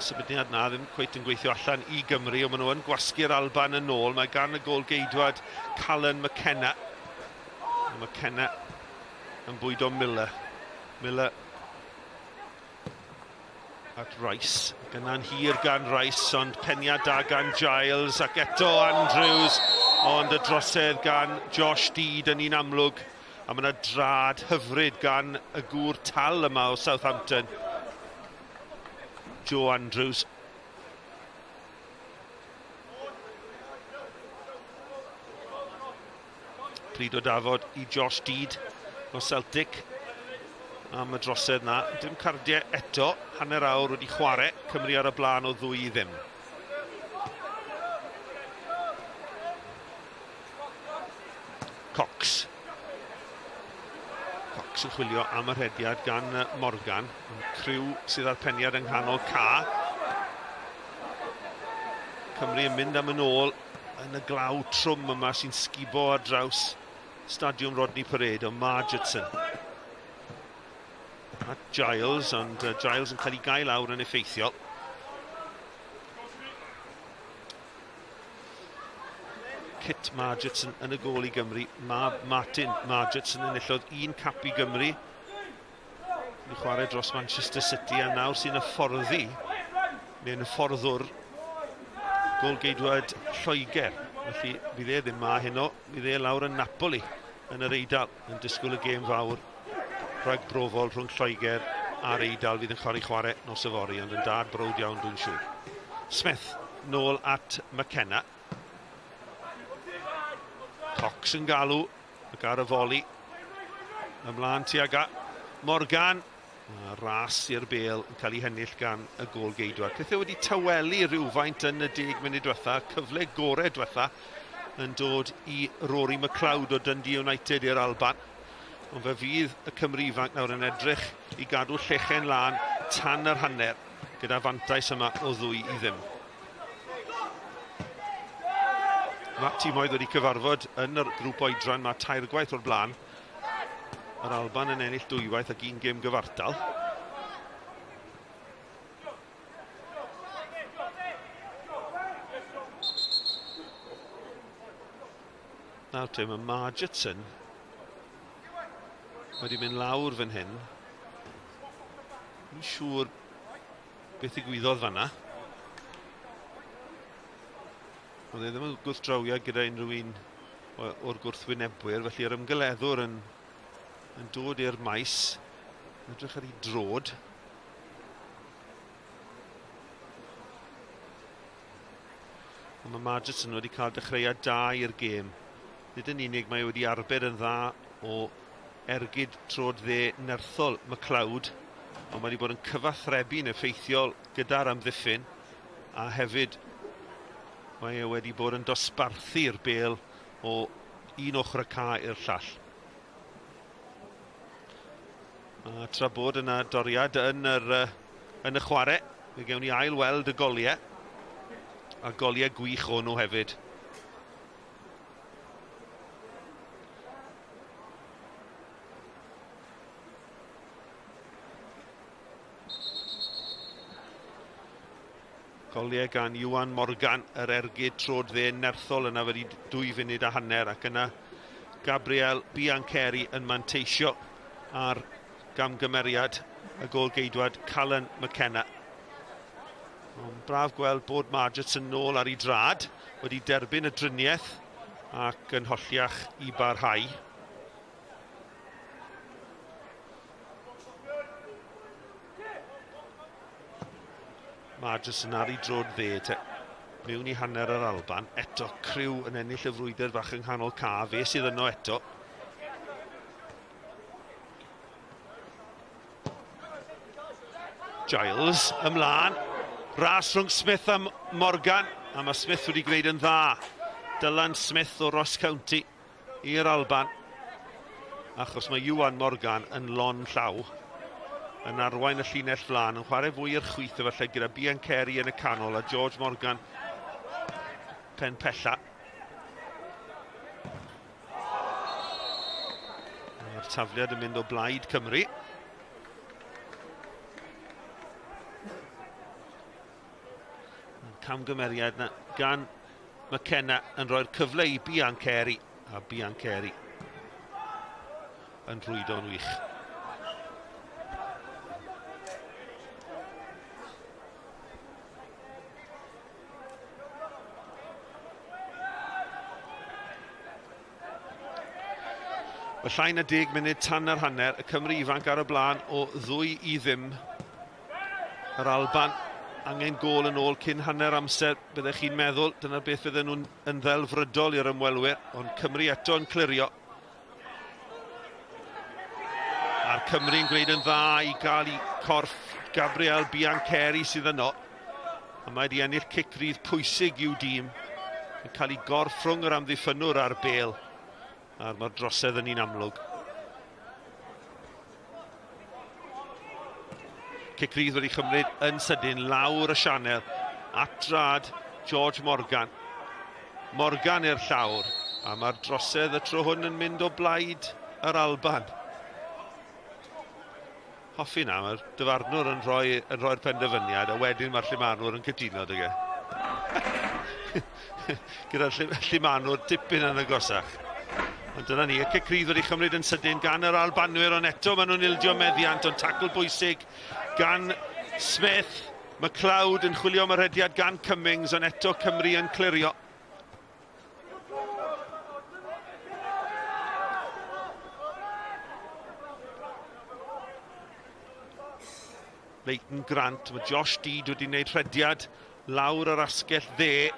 Symudiad na ddim cweit yn gweithio allan i Gymru, ond maen nhw yn gwasgu'r Alban yn ôl. Mae gan y gôl-geidwad Callum McKenna. McKenna yn bwydo Miller. Miller at Rice. Gynna'n hir gan Rice, ond peniad da gan Giles ac eto Andrews, ond y drosedd gan Josh Deed yn un amlwg. A mae yna drad hyfryd gan y gŵr tal yma o Southampton, Joe Andrews. Pryd o dafod i Josh Deed o Celtic am y drosedd na. Dim cardiau eto, hanner awr wedi chwarae. Cymru ar y blaen o 2-0. Cox. Cox yn chwilio am y rhediad gan Morgan. Criw sydd ar peniad yng nghanol ca. Cymru yn mynd am yn ôl yn y glaw trwm yma sy'n sgubo ar draws Stadiwm Rodney Parade o Margetson. A Giles, ond Giles yn cael ei gael lawr yn effeithiol. Kit Margetson yn y gôl i Gymru. Mab Martin Margetson enillodd un cap i Gymru. I chwarae dros Manchester City a nawr sy'n hyfforddi, neu'n hyfforddwr gôl-geidwad Lloegr. Felly fydd e ddim ma heno, fydd e lawr yn Napoli yn yr Eidal yn disgwyl y gêm fawr rhagbrofol rhwng Lloegr a'r Eidal fydd yn chwarae chwarae nos yfory, ond yn dad browd iawn dwi'n siŵr. Smith nôl at McKenna. Cox yn galw ac ar y foli. Ymlaen tuag at Morgan. Ras i'r bel yn cael ei hennill gan y gôl-geidwad. Pethau wedi tawelu rhywfaint yn y 10 munud diwetha. Cyfle gorau diwetha yn dod i Rory McLeod o Dundee United i'r Alban. Ond fe fydd y Cymru ifanc nawr yn edrych i gadw llechen lân tan yr hanner gyda fantais yma o 2-0. Mae timoedd wedi cyfarfod yn yr grŵp oedran, mae 3 gwaith o'r blaen. Yr Alban yn ennill 2 waith ac un gêm gyfartal. Nawr te, mae Margetson wedi mynd lawr fan hyn. Yn siŵr beth ddigwyddodd fanna. Oedd e ddim yn gwrthdrawiad gyda unrhyw un o'r gwrthwynebwyr, felly yr ymgeleddwr yn dod i'r maes, edrych ar ei drod. Ond mae Margetson wedi cael dechreuad da i'r gêm. Nid yn unig mae wedi arbed yn dda o ergyd trod dde nerthol McLeod, ond mae wedi bod yn cyfathrebu'n effeithiol gyda'r amddiffyn, a hefyd mae e wedi bod yn dosbarthu'r bel o un ochr y cae i'r llall. A tra bod yna doriad yn y chwarae, fe gewn ni ail weld y goliau. A goliau gwych o'n nhw hefyd. Goliau gan Iwan Morgan, yr ergyd trod dde nerthol yna wedi 2 funud a hanner, ac yna Gabriel Biancheri yn manteisio ar gamgymeriad y gôl-geidwad Callum McKenna. Ond braf gweld bod Margetson nôl ar ei drad, wedi derbyn y driniaeth ac yn holliach i barhau. Margetson ar ei drod dde te. Mewn i hanner yr Alban, eto Crew yn ennill y frwydr fach yng nghanol ca, fe sydd yno eto. Giles ymlaen, ras rhwng Smith a Morgan, a mae Smith wedi gwneud yn dda. Dylan Smith o Ross County i'r Alban, achos mae Iwan Morgan yn lon llaw, yn arwain y llinell flaen, yn chwarae fwy i'r chwith efallai gyda Biancheri yn y canol a George Morgan pen pella. Mae'r tafliad yn mynd o blaid Cymru. Camgymeriad na gan McKenna yn rhoi'r cyfle i Biancheri, a Biancheri yn rhwydo'n wych. Mae llai na 10 munud tan yr hanner, y Cymru ifanc ar y blaen o 2-0. Yr Alban angen gôl yn ôl cyn hanner amser, byddech chi'n meddwl, dyna beth fydden nhw'n yn ddelfrydol i'r ymwelwyr, ond Cymru eto yn clirio. A'r Cymru'n gwneud yn dda i gael i corff Gabriel Biancheri sydd yno. A mae wedi ennill cic rydd pwysig i'w dîm, yn cael ei gorff rhwng yr amddiffynnwr a'r bêl. A'r mae'r drosedd yn un amlwg. Cic rydd wedi chymryd yn sydyn lawr y sianel at drad George Morgan. Morgan i'r llawr, a mae'r drosedd y tro hwn yn mynd o blaid yr Alban. Hoffi na, mae'r dyfarnwr yn rhoi'r penderfyniad, a wedyn mae'r llumanwr yn cytuno, dyg e. Gyda'r llumanwr dipyn yn agosach. Ond dyna ni, y cic rydd wedi chymryd yn sydyn gan yr Albanwyr, ond eto maen nhw'n ildio meddiant, ond tacl bwysig gan Smith. McLeod yn chwilio am y rhediad gan Cummings, ond eto Cymru yn clirio. Leighton Grant, mae Josh Deed wedi gwneud rhediad lawr yr asgell dde.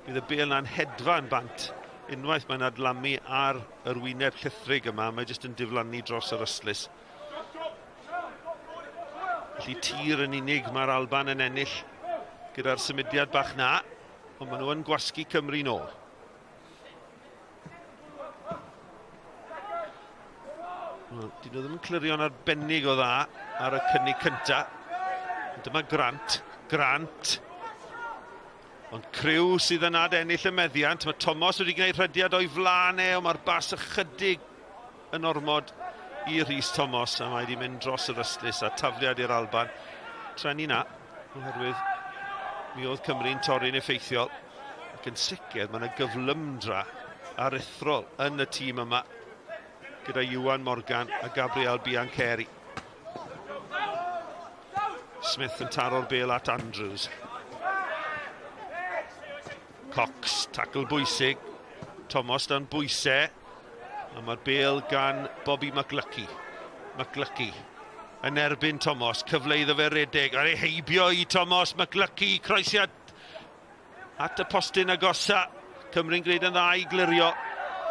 Bydd y bêl na'n hedfan bant. Unwaith mae'n adlamu ar yr wyneb llithrig yma, mae jyst yn diflannu dros yr ystlys. Felly tir yn unig mae'r Alban yn ennill gyda'r symudiad bach na, ond maen nhw yn gwasgu Cymru nôl. Wel, dyn nhw ddim yn clirio'n arbennig o dda ar y cynnig cynta. Dyma Grant. Grant. Ond Crew sydd yn adennill y meddiant. Mae Thomas wedi gwneud rhediad o'i flaen e, ond mae'r bas ychydig yn ormod i Rhys Thomas, a mae wedi mynd dros yr ystlys a tafliad i'r Alban. Treni na, oherwydd mi oedd Cymru'n torri'n effeithiol. Ac yn sicr mae yna gyflymdra aruthrol yn y tîm yma gyda Iwan Morgan a Gabriel Biancheri. Smith yn taro'r bêl at Andrews. Cox, tacl bwysig. Thomas dan bwysau. A mae'r bêl gan Bobby McLucky. McLucky yn erbyn Thomas. Cyfle iddo fe redeg. Ar ei heibio i Thomas. McLucky, croesiad at y postyn agosa. Cymru'n gwneud yn dda i glirio.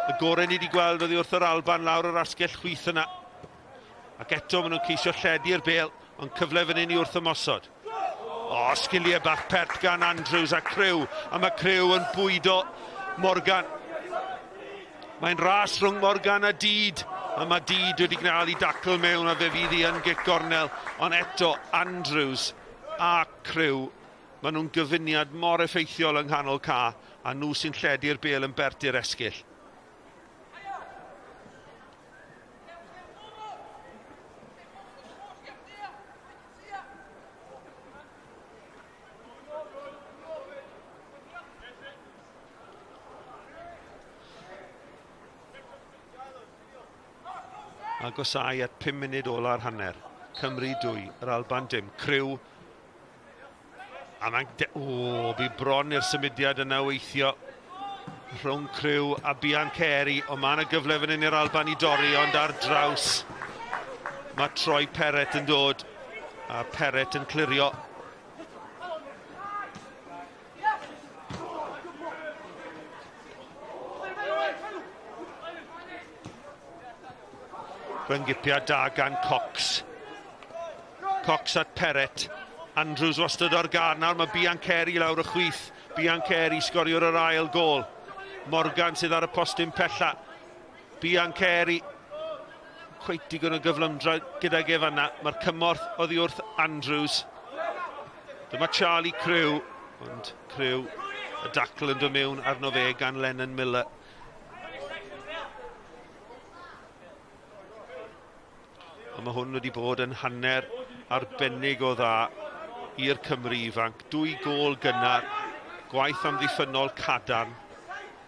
Y gorau ni wedi gweld oddi wrth yr Alban lawr yr asgell chwith yna. Ac eto maen nhw'n ceisio lledu'r bêl, ond cyfle fan hyn i wrth ymosod. O, sgiliau bach pert gan Andrews a Crew, a mae Crew yn bwydo Morgan. Mae'n ras rhwng Morgan a Deed. A mae Deed wedi gwneud ei dacl mewn a fe fydd hi yn gic gornel. Ond eto Andrews a Crew, maen nhw'n gyfuniad mor effeithiol yng nghanol ca, a nhw sy'n lledu'r bêl yn bert i'r esgyll. Agosau at 5 munud ola'r hanner. Cymru 2, yr Alban dim. Crew. A mae'n... O, bu bron i'r symudiad yna weithio rhwng Crew a Biancheri. Ond mae yna gyfle fan hyn i'r Alban i dorri, ond ar draws mae Troy Perrett yn dod. A Perrett yn clirio. Rhyngipiad da gan Cox. Cox at Perrett. Andrews wastad o'r gar. Nawr mae Biancheri lawr y chwith. Biancheri sgoriwr yr ail gôl. Morgan sydd ar y postyn pella. Biancheri. Cweit digon o gyflymdra gydag ef yna. Mae'r cymorth oddi wrth Andrews. Dyma Charlie Crew. Ond Crew, y dacl yn dod mewn arno fe gan Lennon Miller. Ond mae hwn wedi bod yn hanner arbennig o dda i'r Cymru ifanc. 2 gôl gynnar, gwaith amddiffynnol cadarn.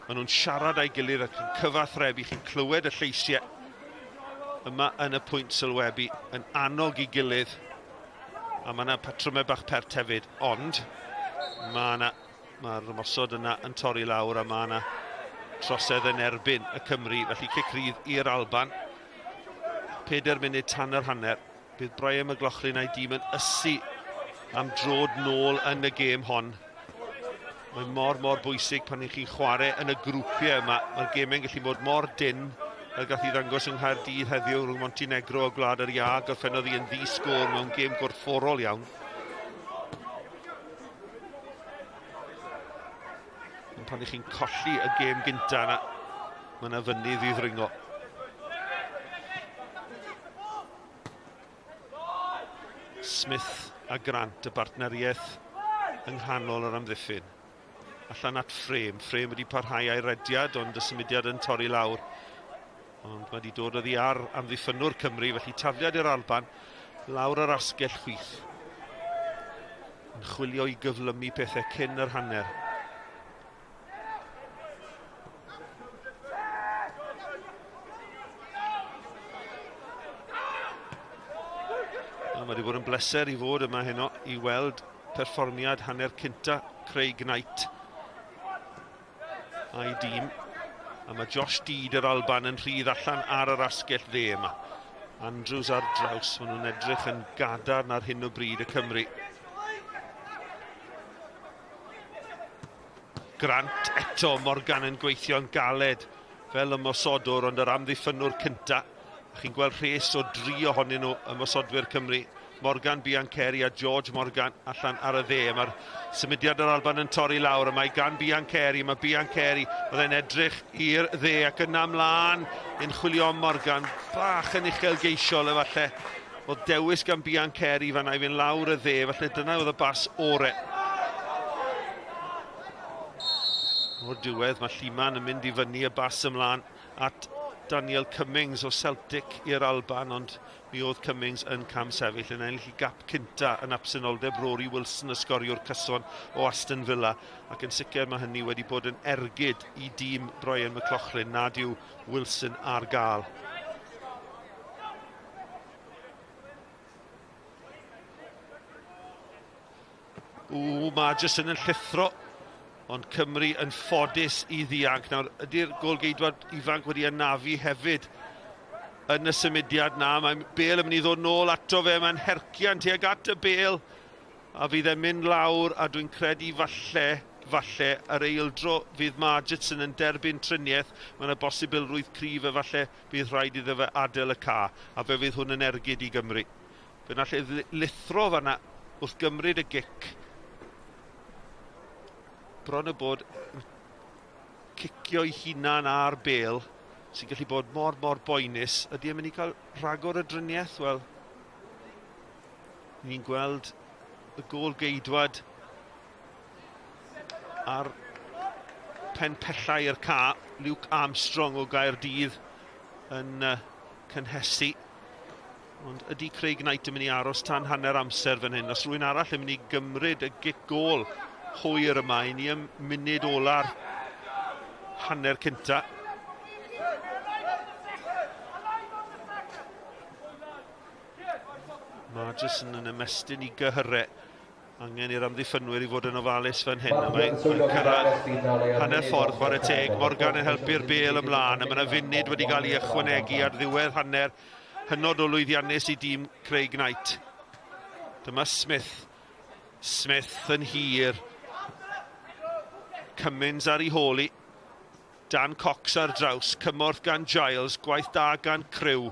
Maen nhw'n siarad â'i gilydd ac yn cyfathrebu. Chi'n clywed y lleisiau yma yn y pwynt sylwebu, yn annog i gilydd. A mae yna patrymau bach pert hefyd, ond mae'r ymosod yna yn torri lawr a mae yna trosedd yn erbyn y Cymru. Felly cic rydd i'r Alban. 4 munud tan yr hanner. Bydd Brian McLaughlin a'i dîm yn ysu am drod nôl yn y gêm hon. Mae mor bwysig pan i chi'n chwarae yn y grwpiau yma. Mae'r gemau'n gallu bod mor dynn, fel gath i ddangos yng Nghaerdydd heddiw rhwng Montenegro a Gwlad yr Iâ. Gorffennodd hi yn ddi-sgôr mewn gêm gorfforol iawn. Ond pan i chi'n colli y gêm gynta yna, mae yna fynydd i ddringo. Smith a Grant, y bartneriaeth yng nghanol yr amddiffyn. Allan at Frame. Frame wedi parhau a'i rediad, ond y symudiad yn torri lawr. Ond mae wedi dod oddi ar amddiffynnwr Cymru, felly tafliad i'r Alban lawr yr asgell chwith. Yn chwilio i gyflymu pethau cyn yr hanner. Mae wedi bod yn bleser i fod yma heno i weld perfformiad hanner cynta Craig Knight a'i dîm. A mae Josh Deed yr Alban yn rhydd allan ar yr asgell dde yma. Andrews ar draws, maen nhw'n edrych yn gadarn ar hyn o bryd y Cymru. Grant eto, Morgan yn gweithio'n galed fel ymosodwr, ond yr amddiffynnwr cynta. Chi'n gweld rhes o 3 ohonyn nhw ymosodwyr Cymru. Morgan, Biancheri a George Morgan allan ar y dde. Mae'r symudiad yr Alban yn torri lawr. Mae gan Biancheri, mae Biancheri, oedd e'n edrych i'r dde ac yna ymlaen yn chwilio am Morgan. Bach yn uchelgeisiol efallai. Oedd dewis gan Biancheri fan'na i fynd lawr y dde, felly dyna oedd y bas ore. O'r diwedd mae Lliman yn mynd i fyny y bas ymlaen at Daniel Cummings o Celtic i'r Alban, ond mi oedd Cummings yn camsefyll yn ennill i gap cynta yn absenoldeb Rory Wilson, y sgoriwr cyson o Aston Villa, ac yn sicr mae hynny wedi bod yn ergyd i dîm Brian McLaughlin nad yw Wilson ar gael. Ww, mae Justin yn llithro, ond Cymru yn ffodus i ddianc. Nawr, ydy'r golgeidwad ifanc wedi anafu hefyd yn y symudiad na? Mae bêl yn mynd i ddod nôl ato fe, mae'n hercian tuag at y bêl, a fydd e'n mynd lawr, a dwi'n credu falle yr eildro fydd Margetson yn derbyn triniaeth. Mae yna bosibilrwydd cryf efallai bydd rhaid iddo fe adael y ca, a fe fydd hwn yn ergyd i Gymru. Fe wnaeth e lithro fan'na wrth gymryd y gic. Bron y bod yn cicio'i hunan ar bêl, sy'n gallu bod mor, mor boenus. Ydy e'n mynd i cael rhagor o driniaeth? Wel, ni'n gweld y gôl geidwad ar pen pellau i'r ca, Luke Armstrong o Gaerdydd yn cynhesu. Ond ydy Craig Knight yn mynd i aros tan hanner amser fan hyn? Os rhywun arall yn mynd i gymryd y gic gôl hwyr yma, i ni ym munud ola'r hanner cynta. Margerson yn ymestyn i gyhyrau. Angen i'r amddiffynwyr i fod yn ofalus fan hyn. A mae'n cyrraedd hanner ffordd, chwarae teg. Morgan yn helpu'r bêl ymlaen. A mae yna funud wedi cael ei ychwanegu ar ddiwedd hanner hynod o lwyddiannus i dîm Craig Knight. Dyma Smith. Smith yn hir. Cummins ar ei holi. Dan Cox ar draws. Cymorth gan Giles. Gwaith da gan Crew.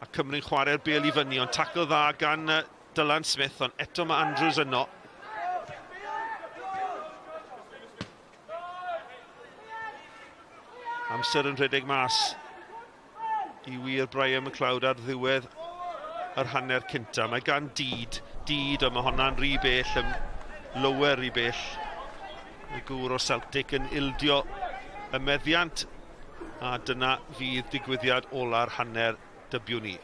A Cymru'n chwarae'r bêl i fyny. Ond tacl dda gan Dylan Smith. Ond eto mae Andrews yno. Amser yn rhedeg mas i wir Brian McLeod ar ddiwedd yr hanner cynta. Mae gan Dyd, ond mae honna'n rhy bell, yn lower rhy bell. Y gŵr o Celtic yn ildio y meddiant, a dyna fydd digwyddiad ola'r hanner dybiwn ni.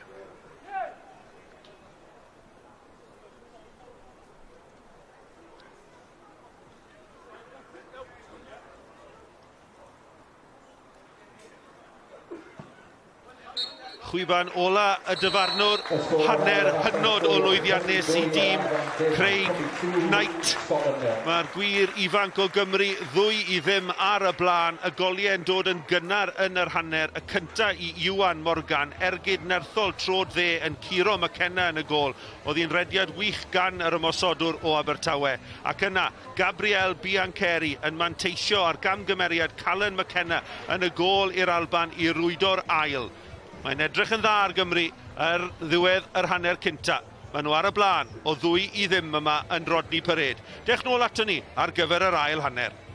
Chwiban ola y dyfarnwr, hanner hynod o lwyddiannus i dîm Craig Knight. Mae'r gwir ifanc o Gymru 2-0 ar y blaen. Y goliau yn dod yn gynnar yn yr hanner. Y cynta i Iwan Morgan, ergyd nerthol trod dde yn curo McKenna yn y gôl. Oedd hi'n rediad wych gan yr ymosodwr o Abertawe. Ac yna, Gabriel Biancheri yn manteisio ar gamgymeriad Callum McKenna yn y gôl i'r Alban i rwydo'r ail. Mae'n edrych yn dda ar Gymru ar ddiwedd yr hanner cynta. Maen nhw ar y blaen o 2-0 yma yn Rodney Parade. Dewch nôl ato ni ar gyfer yr ail hanner.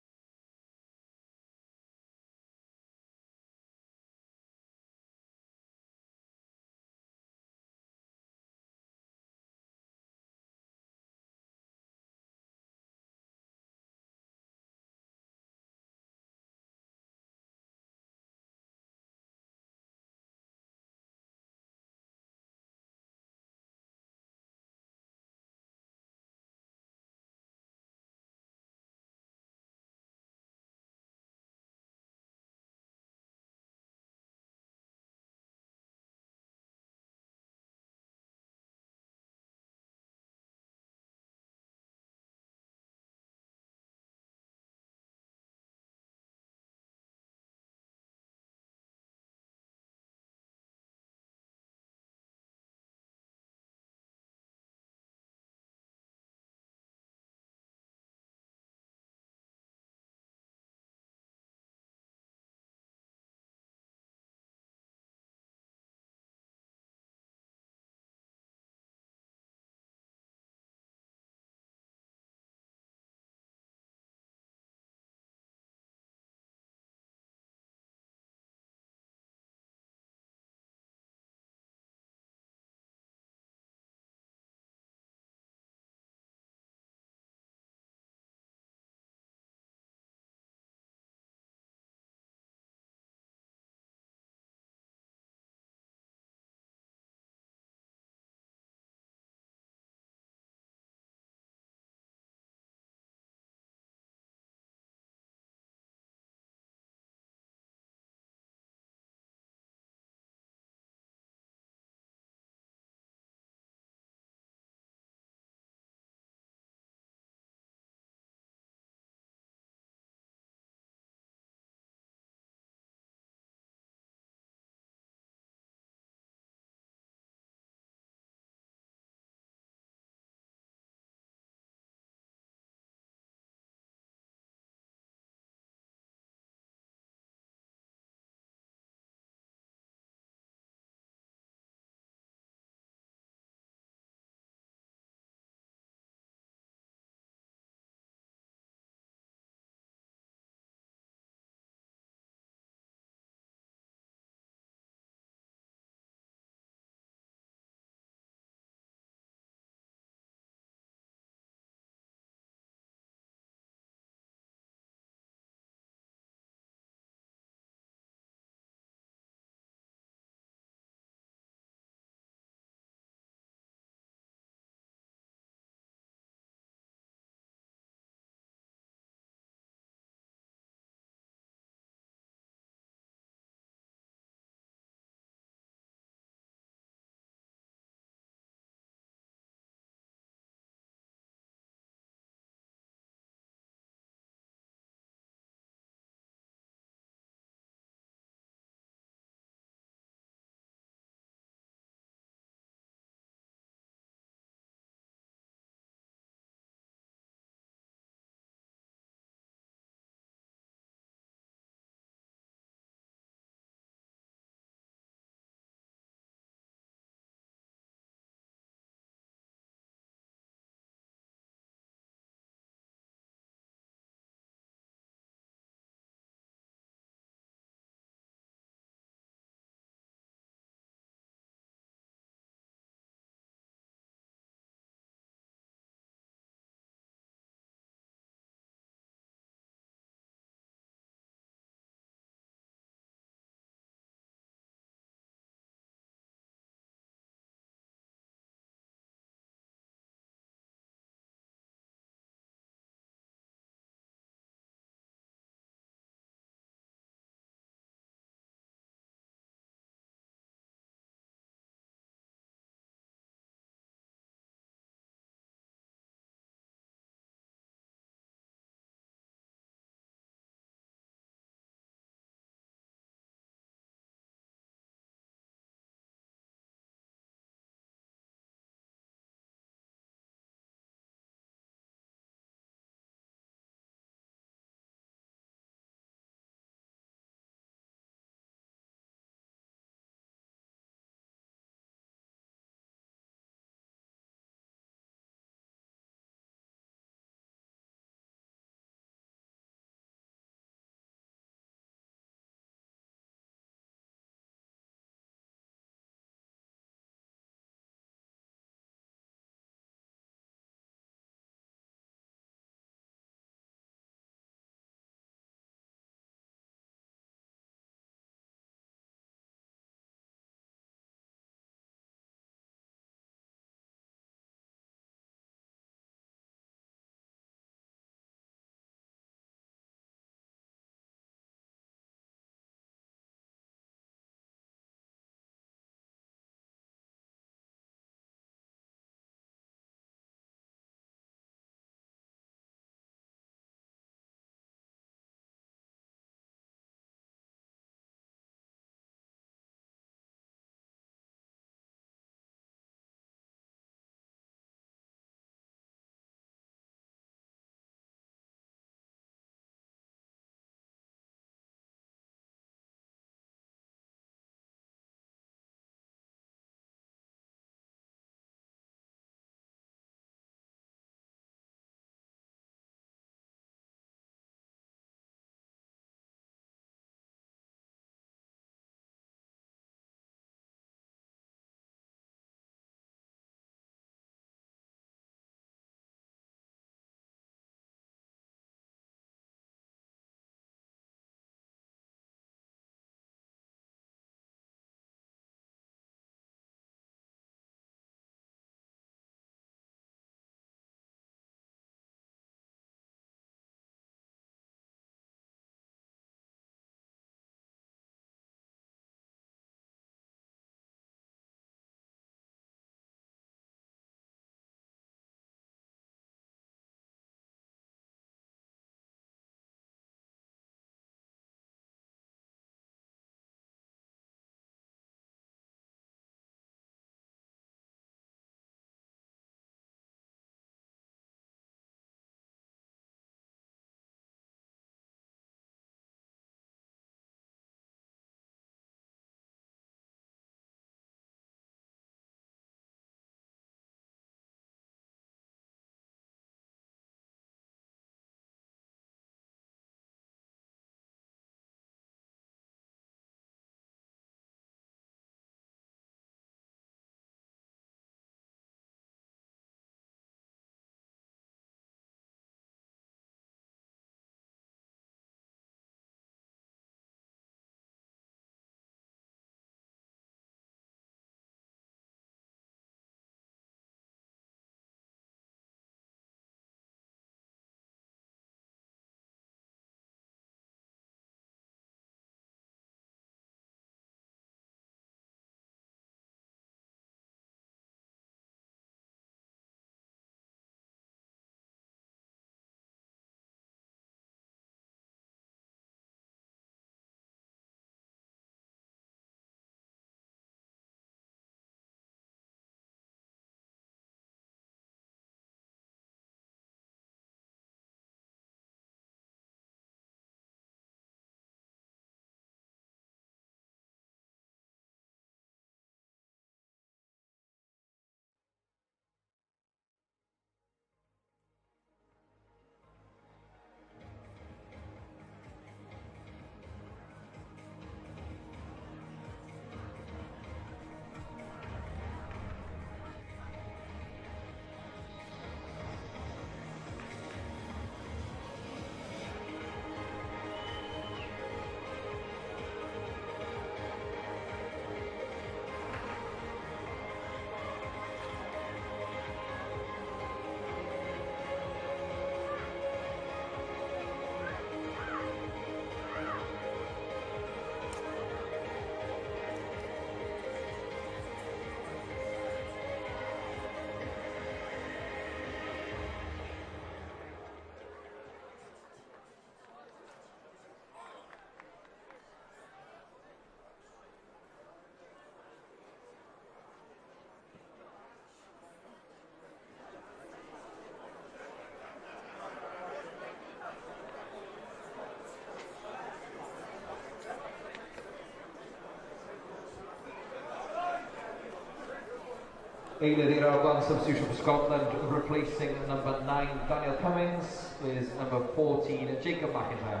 Eilydd i'r Alban, substitution for Scotland, replacing number 9, Daniel Cummings, is number 14, Jacob McIntyre.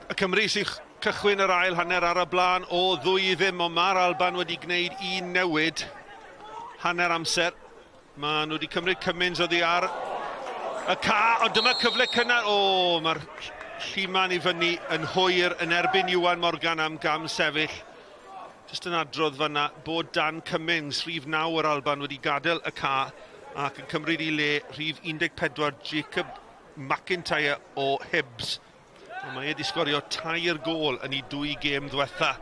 Y Cymry sy'n cychwyn yr ail hanner ar y blaen o 2-0, ond mae'r Alban wedi gwneud un newid hanner amser. Maen nhw wedi cymryd Cummins oddi ar y ca, ond dyma cyfle cynnar. O, mae'r lliman i fyny yn hwyr yn erbyn Iwan Morgan am gam sefyll. Jyst yn adrodd fanna bod Dan Cummins, rhif 9 yr Alban, wedi gadael y ca ac yn cymryd i le rhif 14 Jacob McIntyre o Hibs. Ond mae e wedi sgorio 3 gôl yn ei 2 gêm ddwetha.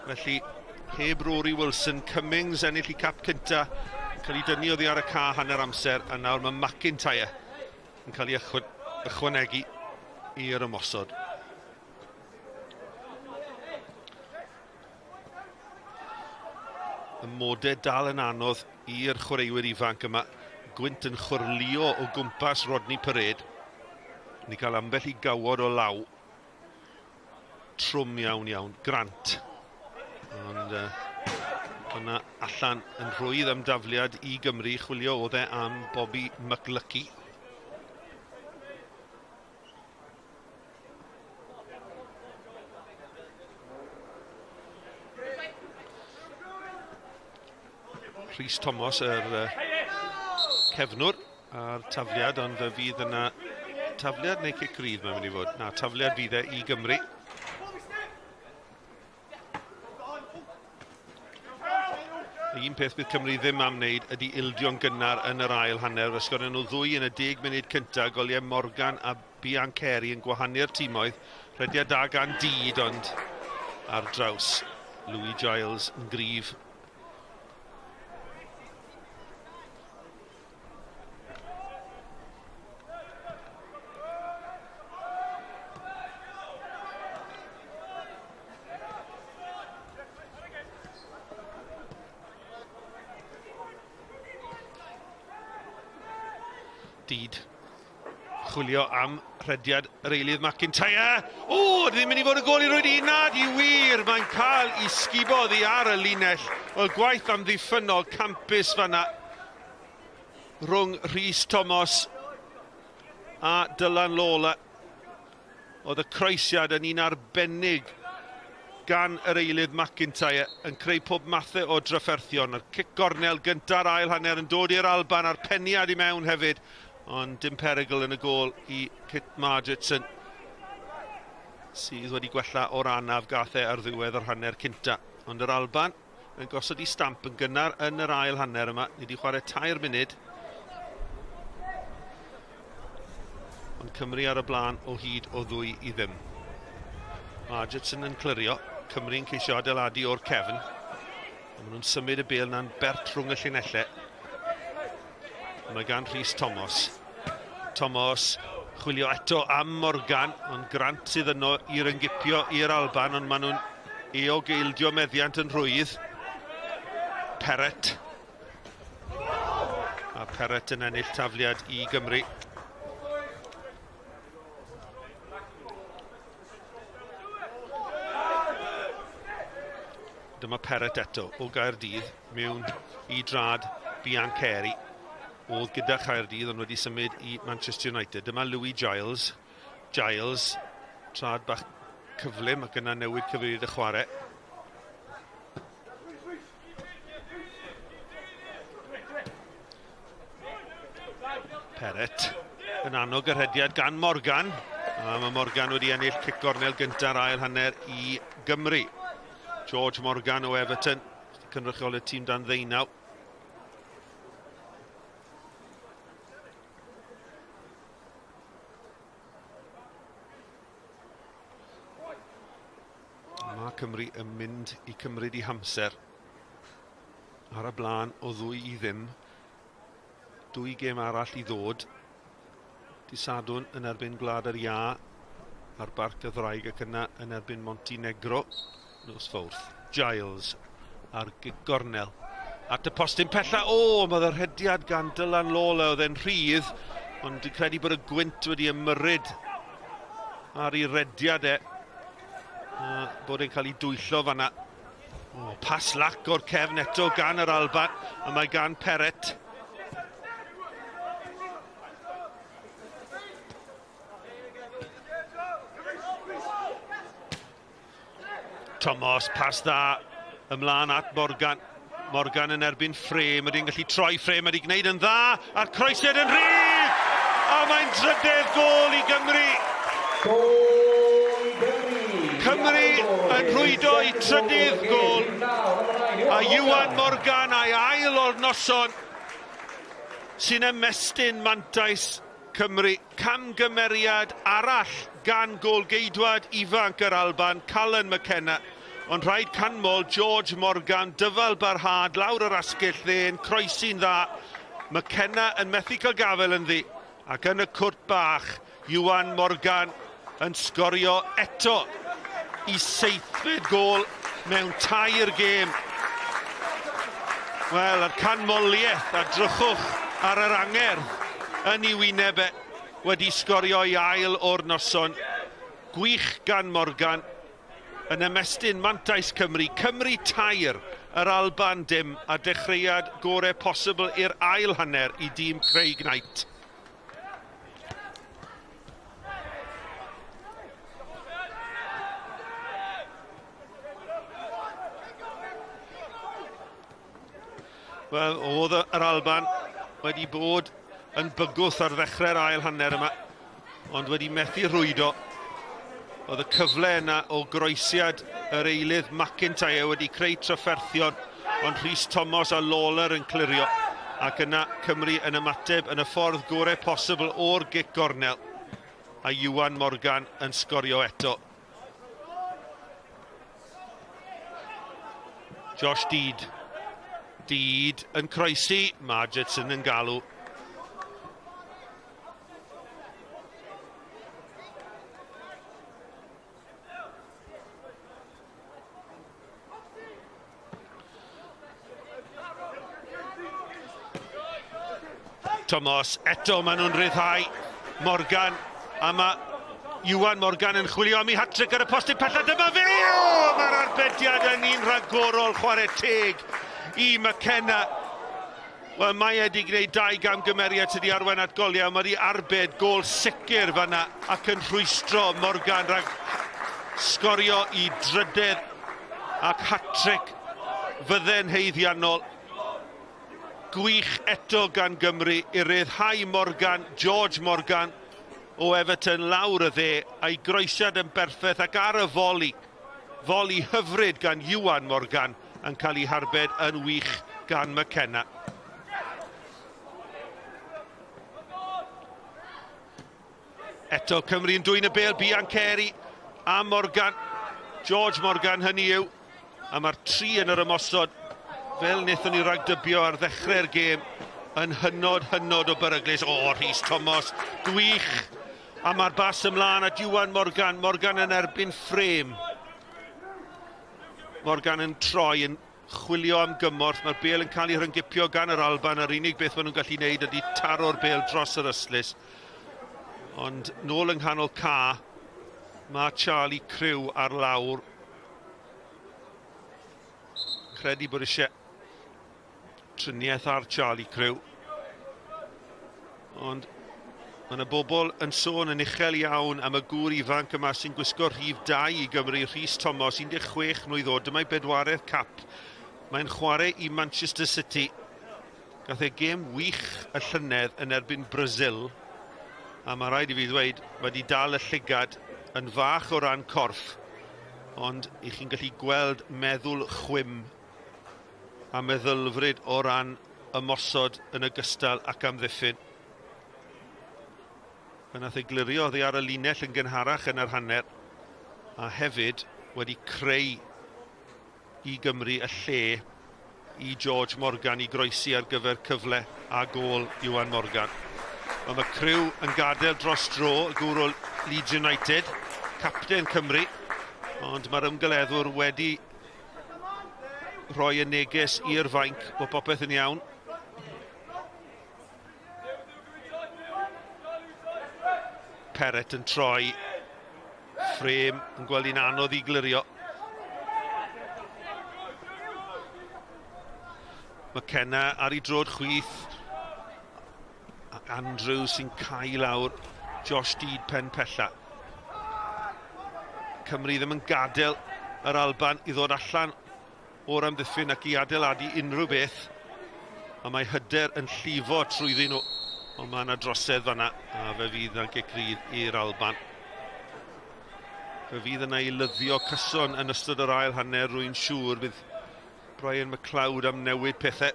Felly, heb Rory Wilson, Cummings ennill i cap cynta, cael ei dynnu oddi ar y ca hanner amser, a nawr mae McIntyre yn cael ei ychwanegu i'r ymosod. Y modau dal yn anodd i'r chwaraewyr ifanc yma. Gwynt yn chwyrlïo o gwmpas Rodney Parade. Ni cael ambell i gawod o law. Trwm iawn iawn. Grant. Ond yna allan yn rhwydd am dafliad i Gymru. Chwilio oedd e am Bobby McLucky. Rhys Thomas, yr cefnwr a'r tafliad, ond fe fydd yna tafliad neu cic rydd mae'n mynd i fod. Na, tafliad fydd e i Gymru. Un peth bydd Cymru ddim am wneud ydy ildio'n gynnar yn yr ail hanner. Fe sgoron nhw 2 yn y 10 munud cyntaf, goliau Morgan a Biancheri yn gwahanu'r timoedd. Rhediad da gan Dyd, ond ar draws Louis Giles yn gryf. Dyd chwilio am rhediad yr eilydd McIntyre. O, ddim mynd i fod y gôl i rwyd un nad i wir. Mae'n cael ei sgubo oddi ar y linell. Wel, gwaith amddiffynnol campus fanna rhwng Rhys Thomas a Dylan Lawler. Oedd y croesiad yn un arbennig gan yr eilydd McIntyre yn creu pob mathau o drafferthion. A'r cic gornel gynta'r ail hanner yn dod i'r Alban a'r peniad i mewn hefyd. Ond dim perygl yn y gôl i Kit Margetson, sydd wedi gwella o'r anaf gath e ar ddiwedd yr hanner cynta. Ond yr Alban yn gosod i stamp yn gynnar yn yr ail hanner yma. Ni wedi chwarae 3 munud. Ond Cymru ar y blaen o hyd o 2-0. Margetson yn clirio. Cymru'n ceisio adeiladu o'r cefn. Ond maen nhw'n symud y bêl na'n bert rhwng y llinellau. Mae gan Rhys Thomas. Thomas chwilio eto am Morgan, ond Grant sydd yno i ryngipio i'r Alban, ond maen nhw'n eog-eildio meddiant yn rhwydd. Perrett. A Perrett yn ennill tafliad i Gymru. Dyma Perrett eto o Gaerdydd mewn i drad Biancheri. Oedd gyda Chaerdydd ond wedi symud i Manchester United. Dyma Louis Giles. Giles, trad bach cyflym ac yna newid cyfeiriad y chwarae. Perrett yn annog yr rhediad gan Morgan. A mae Morgan wedi ennill cic gornel gynta'r ail hanner i Gymru. George Morgan o Everton, cynrychiol y tîm dan 19. Mae Cymru yn mynd i cymryd i hamser ar y blaen o 2-0. 2 gêm arall i ddod. Dydd Sadwrn yn erbyn Gwlad yr Iâ ar Barc y Ddraig ac yna yn erbyn Montenegro nos Fawrth. Giles ar gic gornel at y postyn pella. O, mae y rhediad gan Dylan Lawler, oedd e'n rhydd, Ond dwi'n credu bod y gwynt wedi ymyrryd ar ei rediad e. Bod e'n cael ei dwyllo fanna. O, pas lac o'r cefn eto gan yr Alban, a mae gan Perrett. Thomas, pas dda ymlaen at Morgan. Morgan yn erbyn Frame, ydy'n gallu troi Frame, ydy'n gwneud yn dda, a'r croesiad yn rhydd! A mae'n drydedd gôl i Gymru! Gôl i Gymru! Cymru yn rhwydo i trydydd gôl, a Iwan Morgan a'i ail o'r noson sy'n ymestyn mantais Cymru. Camgymeriad arall gan gôl-geidwad ifanc yr Alban, Callum McKenna. Ond rhaid canmol George Morgan, dyfal barhad lawr yr asgell dde, yn croesi'n dda. McKenna yn methu cael gafael ynddi, ac yn y cwrt bach, Iwan Morgan yn sgorio eto i seithfed gôl mewn 3 gêm. Wel, yr canmoliaeth, a drychwch ar yr angerdd yn ei wyneb e, wedi sgorio i ail o'r noson. Gwych gan Morgan, yn ymestyn mantais Cymru. Cymru 3, yr Alban dim, a dechreuad gorau posibl i'r ail hanner i dîm Craig Knight. Wel, oedd yr Alban wedi bod yn bygwth ar ddechrau'r ail hanner yma, ond wedi methu rhwydo. Oedd y cyfle yna o groesiad yr eilydd McIntyre wedi creu trafferthion, ond Rhys Thomas a Lawler yn clirio, ac yna Cymru yn ymateb yn y ffordd gorau posibl o'r gic gornel, a Iwan Morgan yn sgorio eto. Josh Deed. Deed yn croesi, Margetson yn galw. Thomas, eto maen nhw'n rhyddhau Morgan, a mae Iwan Morgan yn chwilio am ei hat-trick ar y postyn pella. Dyma fe! O, mae'r arbediad yn un rhagorol, chwarae teg i McKenna. Wel, mae e wedi gwneud 2 gamgymeriad sydd wedi arwain at goliau. Mae wedi arbed gôl sicr fanna ac yn rhwystro Morgan rhag sgorio i drydedd ac hat-trick fydde'n haeddiannol. Gwych eto gan Gymru i ryddhau Morgan, George Morgan o Everton lawr y dde, a'i groesiad yn berffaith ac ar y foli. Foli hyfryd gan Iwan Morgan yn cael ei harbed yn wych gan McKenna. Eto Cymru yn dwyn y bêl, Biancheri a Morgan, George Morgan hynny yw, a mae'r 3 yn yr ymosod, fel wnaethon ni ragdybio ar ddechrau'r gêm, yn hynod, hynod o beryglus. O, Rhys Thomas, gwych! A mae'r bas ymlaen at Iwan Morgan, Morgan yn erbyn ffrêm. Morgan yn troi, yn chwilio am gymorth. Mae'r bêl yn cael ei rhyngipio gan yr Alban. Yr unig beth maen nhw'n gallu wneud ydy taro'r bêl dros yr ystlys. Ond nôl yng nghanol ca, mae Charlie Crew ar lawr. Credu bod eisiau triniaeth ar Charlie Crew. Ond mae yna bobl yn sôn yn uchel iawn am y gŵr ifanc yma sy'n gwisgo rhif 2 i Gymru, Rhys Thomas, 16 mlwydd oed. Dyma'i bedwaredd cap. Mae'n chwarae i Manchester City. Gath e gêm wych y llynedd yn erbyn Brazil. A mae rhaid i fi ddweud, mae wedi dal y llygad yn fach o ran corff. Ond i chi'n gallu gweld meddwl chwim a meddylfryd o ran ymosod yn ogystal ac amddiffyn. Fe nath ei glirio oddi ar y linell yn gynharach yn yr hanner, a hefyd wedi creu i Gymru y lle i George Morgan i groesi ar gyfer cyfle a gôl Iwan Morgan. Wel, mae Crew yn gadael dros dro, y gŵr o Leeds United, capten Cymru, ond mae'r ymgeleddwr wedi rhoi y neges i'r fainc bod popeth yn iawn. Perrett yn troi. Frame yn gweld hi'n anodd i glirio. McKenna ar ei drod chwith. Ac Andrews sy'n cau lawr Josh Deed pen pella. Cymru ddim yn gadael yr Alban i ddod allan o'r amddiffyn ac i adeiladu unrhyw beth. A mae hyder yn llifo trwyddyn nhw. Ond mae yna drosedd fanna, a fe fydd yna gic rydd i'r Alban. Fe fydd yna eilyddio cyson yn ystod yr ail hanner, rwy'n siŵr. Bydd Brian McLeod am newid pethau.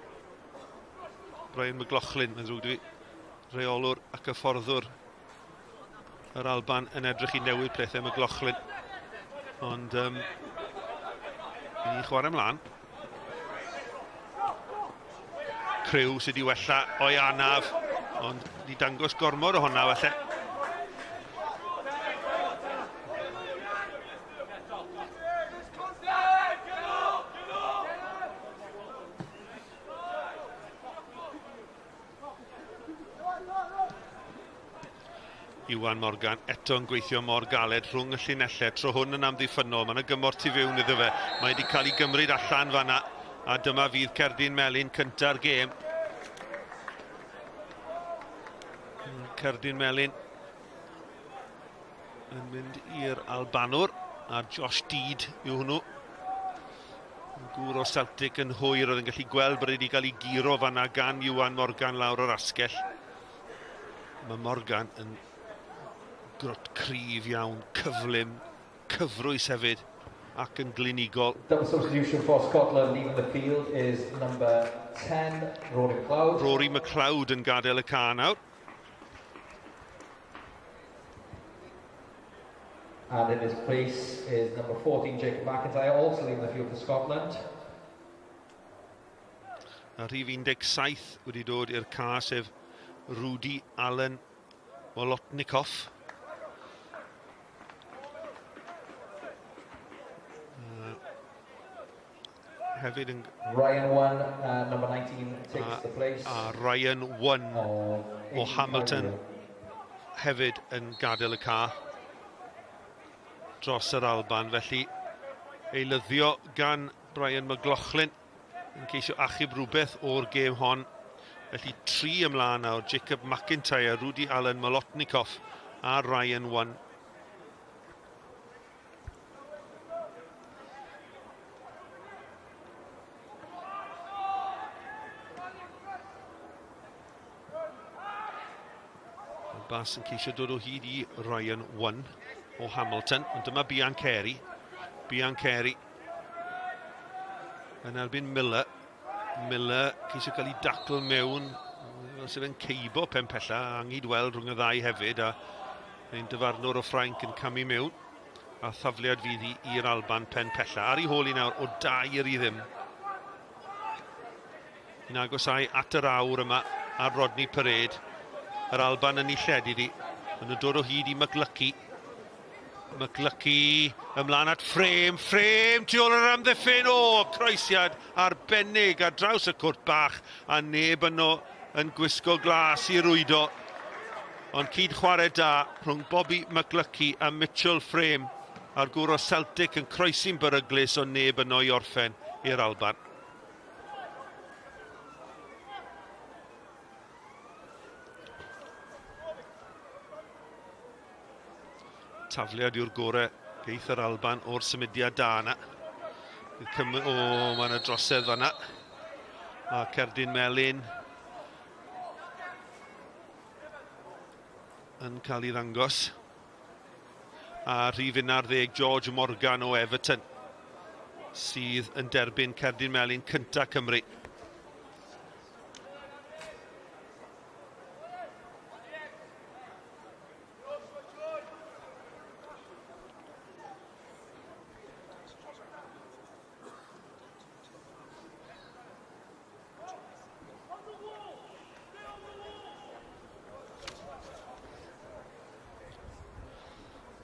Brian McLaughlin, mae'n ddrwg 'da fi, reolwr ac hyfforddwr yr Alban yn edrych i newid pethau McLaughlin. Ond ni'n chwarae ymlaen. Crew sydd wedi wella o'i anaf, ond wedi dangos gormod o honna falle. Iwan Morgan eto'n gweithio mor galed rhwng y llinellau, tro hwn yn amddiffynnol, mae yna gymorth tu fewn iddo fe, mae wedi cael ei gymryd allan fanna, a dyma fydd cerdyn melyn cynta'r gêm. Cerdyn melyn yn mynd i'r Albanwr, a Josh Deed yw hwnnw. Gŵr o Celtic yn hwyr, oedd yn gallu gweld bod wedi cael ei guro fanna gan Iwan Morgan lawr o'r asgell. Mae Morgan yn grwt cryf iawn, cyflym, cyfrwys hefyd, ac yn glinigol. Double substitution for Scotland leaving the field is number 10, Rory McLeod. Rory McLeod yn gadael y ca nawr. And in his place is number 14, Jacob McIntyre, also leaving the field for Scotland. A rhif 17 wedi dod i'r ca, sef Rudy Allen Molotnikov. Hefyd yn Ryan One, number 19, takes the place. A Ryan One o Hamilton hefyd yn gadael y ca dros yr Alban. Felly eilyddio gan Brian McLaughlin yn ceisio achub rhywbeth o'r gêm hon. Felly 3 ymlaen nawr, Jacob McIntyre, Rudy Allen Molotnikov a Ryan One. Bas yn ceisio dod o hyd i Ryan One o Hamilton, ond dyma Biancheri. Biancheri yn erbyn Miller. Miller ceisio cael ei dacl mewn, fel sydd yn ceibo pen pella, angyd weld rhwng y ddau hefyd, a ein dyfarnwr o Ffrainc yn camu mewn, a thafliad fydd hi i'r Alban pen pella. Ar ei hôl i nawr o 2-0. Yn agosau at yr awr yma ar Rodney Parade. Yr Alban yn ei lledu di. Maen nhw'n dod o hyd i McLucky. McLucky ymlaen at Frame. Frame tu ôl yr amddiffyn. O, croesiad arbennig ar draws y cwrt bach. A neb yno yn gwisgo glas i rwydo. Ond cyd chwarae da rhwng Bobby McLucky a Mitchell Frame. A'r gŵr o Celtic yn croesi'n beryglus, ond neb yno i orffen i'r Alban. Tafliad yw'r gorau geith yr Alban o'r symudiad da yna. O, mae yna drosedd fanna. A cerdyn melyn yn cael ei ddangos. A rhif 11, George Morgan o Everton, sydd yn derbyn cerdyn melyn cynta Cymru.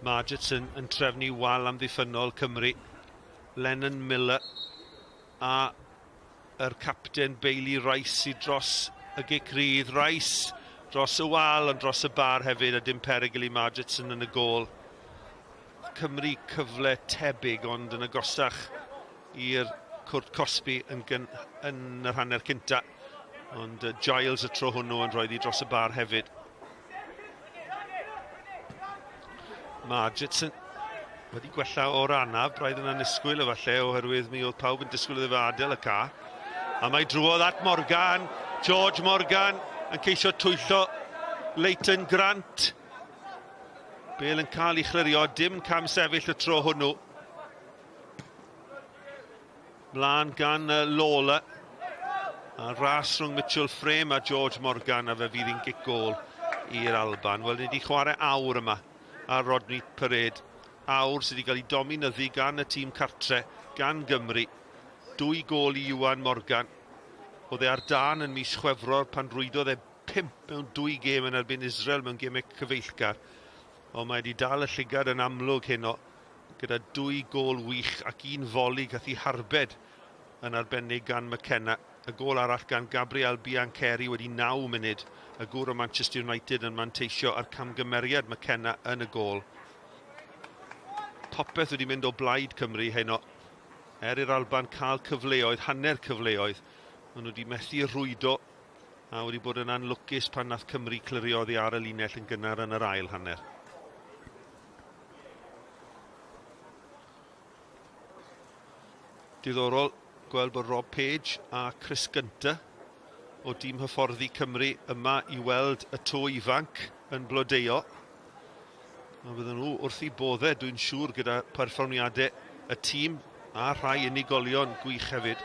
Margetson yn trefnu wal amddiffynnol Cymru. Lennon Miller a yr capten Bailey Rice i dros y gic rydd. Rice Dros y wal, ond dros y bar hefyd, a dim perygl i Margetson yn y gôl. Cymru cyfle tebyg, ond yn agosach i'r cwrt cosbi yn yr hanner cynta. Ond Giles y tro hwnnw yn rhoi ddi dros y bar hefyd. Margetson wedi gwella o'r anaf, braidd yn annisgwyl efallai, oherwydd mi oedd pawb yn disgwyl iddo fe adael y ca. A mae drwodd at Morgan, George Morgan yn ceisio twyllo Leighton Grant. Bale yn cael ei chlirio, dim cam sefyll y tro hwnnw. Mlaen gan Lawler. A ras rhwng Mitchell Frame a George Morgan, a fe fydd hi'n gic gôl i'r Alban. Wel, ni wedi chwarae awr yma ar Rodney Parade. Awr sydd wedi cael ei dominyddu gan y tîm cartre, gan Gymru. 2 gôl i Iwan Morgan. Oedd e ar dân yn mis Chwefror pan rwydodd e 5 mewn 2 gêm yn erbyn Israel mewn gemau cyfeillgar. Ond mae wedi dal y llygad yn amlwg heno gyda 2 gôl wych ac un foli gath ei harbed yn arbennig gan McKenna. Y gôl arall gan Gabriel Biancheri wedi 9 munud. Y gŵr o Manchester United yn manteisio ar camgymeriad McKenna yn y gôl. Popeth wedi mynd o blaid Cymru heno. Er i'r Alban cael cyfleoedd, hanner cyfleoedd, maen nhw wedi methu rhwydo a wedi bod yn anlwcus pan nath Cymru clirio oddi ar y linell yn gynnar yn yr ail hanner. Diddorol gweld bod Rob Page a Chris Gunter o dîm hyfforddi Cymru yma i weld y to ifanc yn blodeuo. A fydden nhw wrth eu boddau, dwi'n siŵr, gyda perfformiadau y tîm a rhai unigolion gwych hefyd.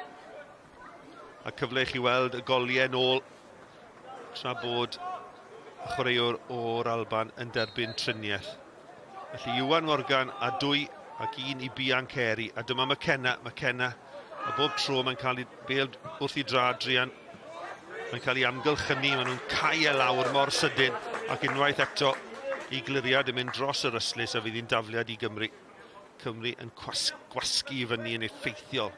A cyfle i chi weld y goliau nôl tra bod y chwaraewr o'r Alban yn derbyn triniaeth. Felly Iwan Morgan a 2 ac 1 i Biancheri. A dyma McKenna, a bob tro mae'n cael ei bêl wrth i drad druan. Mae'n cael ei amgylchynu, maen nhw'n cau e lawr mor sydyn, ac unwaith eto i gliriad yn mynd dros yr ystlys a fydd hi'n dafliad i Gymru. Cymru yn gwasgu i fyny yn effeithiol.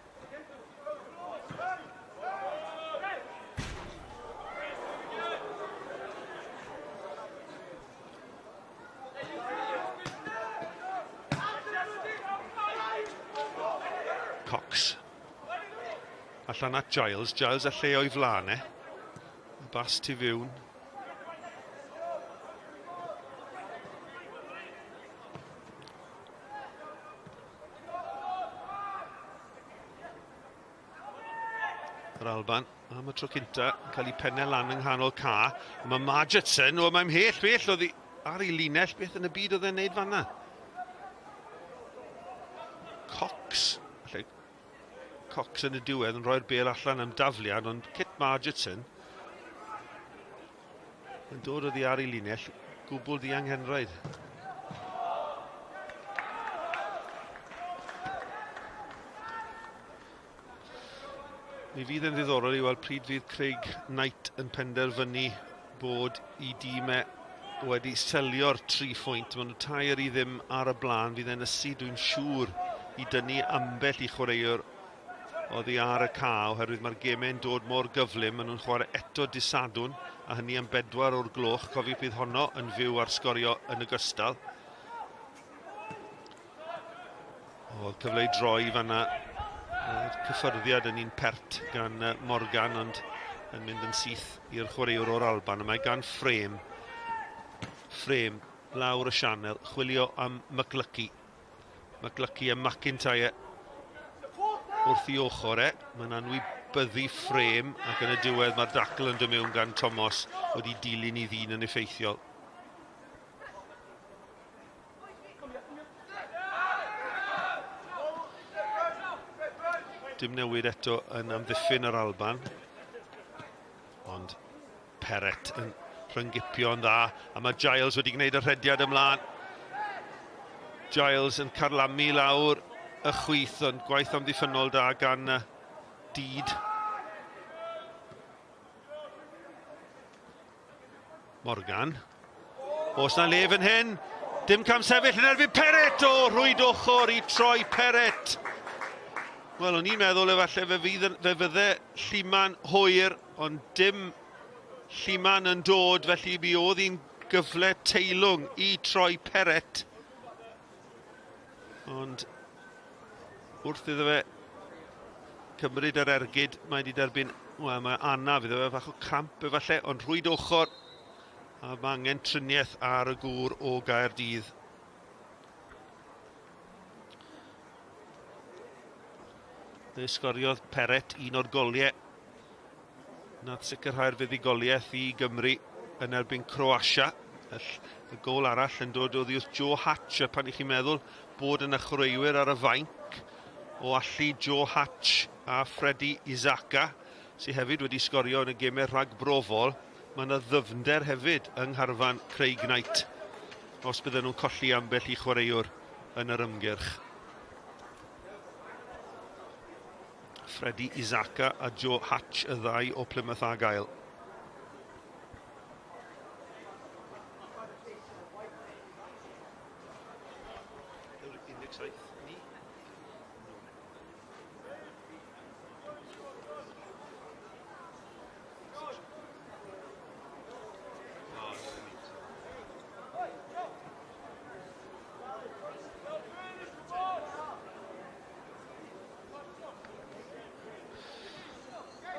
Cox. Allan at Giles. Giles a lle o'i flaen e. Bas tu fewn. Yr Alban am y tro cynta yn cael ei pennau lan yng nghanol ca. Mae Margetson, o mae'n mhell bell oedd ar ei linell, beth yn y byd oedd e'n neud fanna? Cox, falle Cox yn y diwedd yn rhoi'r bêl allan am dafliad, ond Kit Margetson yn dod oddi ar ei linell, gwbl ddianghenraid. Mi fydd yn ddiddorol i weld pryd fydd Craig Knight yn penderfynu bod i dîmau wedi selio'r 3 phwynt. Maen nhw 3-0 ar y blaen. Fydd e'n ysu, dwi'n siŵr, i dynnu ambell i chwaraewr oddi ar y ca, oherwydd mae'r gemau'n dod mor gyflym. Maen nhw'n chwarae eto dydd Sadwrn, a hynny am 4 o'r gloch. Cofiwch bydd honno yn fyw ar Sgorio yn ogystal. Oedd cyfle i droi fanna. Cyffyrddiad yn un pert gan Morgan, ond yn mynd yn syth i'r chwaraewr o'r Alban. A mae gan Frame. Frame lawr y sianel, chwilio am McLucky. McLucky a McIntyre wrth i ochr e. Mae'n anwybyddu Frame, ac yn y diwedd mae'r dacl yn dod mewn gan Thomas wedi dilyn i ddyn yn effeithiol. Dim newid eto yn amddiffyn yr Alban, ond Perrett yn rhyngipio'n dda, a mae Giles wedi gwneud y rhediad ymlaen. Giles yn carlamu lawr y chwith, ond gwaith amddiffynnol da gan Dyd. Morgan. Oes na le fan hyn? Dim cam sefyll yn erbyn Perrett! O, rhwyd ochr i troi Perrett. Wel, o'n i'n meddwl efallai fe fydde Lluman hwyr, ond dim Lliman yn dod, felly mi oedd hi'n gyfle teilwng i Troi Perrett. Ond wrth iddo fe cymryd yr ergyd, mae wedi derbyn, wel, mae anaf iddo fe, fach o cramp efallai, ond rhwyd ochr, a mae angen triniaeth ar y gŵr o Gaerdydd. Fe sgoriodd Perrett un o'r goliau nath sicrhau'r fuddugoliaeth i Gymru yn erbyn Croatia. Y gôl arall yn dod oddi wrth Joe Hatch, a pan i chi'n meddwl bod yna chwaraewyr ar y fainc o allu Joe Hatch a Freddie Isaka, sydd hefyd wedi sgorio yn y gemau rhagbrofol, mae yna ddyfnder hefyd yng ngharfan Craig Knight, os bydden nhw'n colli ambell i chwaraewr yn yr ymgyrch. Freddie Isaka a Joe Hatch, y ddau o Plymouth Argyle.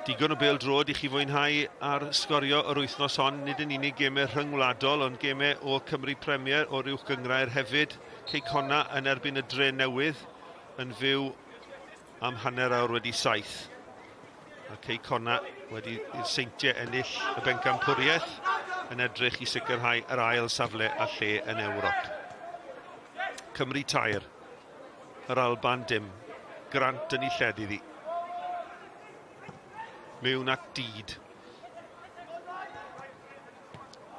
Digon o bêl-droed i chi fwynhau ar sgorio yr wythnos hon, nid yn unig gemau rhyngwladol, ond gemau o Cymru Premier o'r Uwch Gynghrair hefyd. Cei Connah yn erbyn y Dre Newydd yn fyw am 7:30. A Cei Connah wedi i'r Seintiau ennill y bencampwriaeth yn edrych i sicrhau yr ail safle a lle yn Ewrop. Cymru 3, yr Alban dim. Grant yn ei lled iddi. Mewn at Dyd.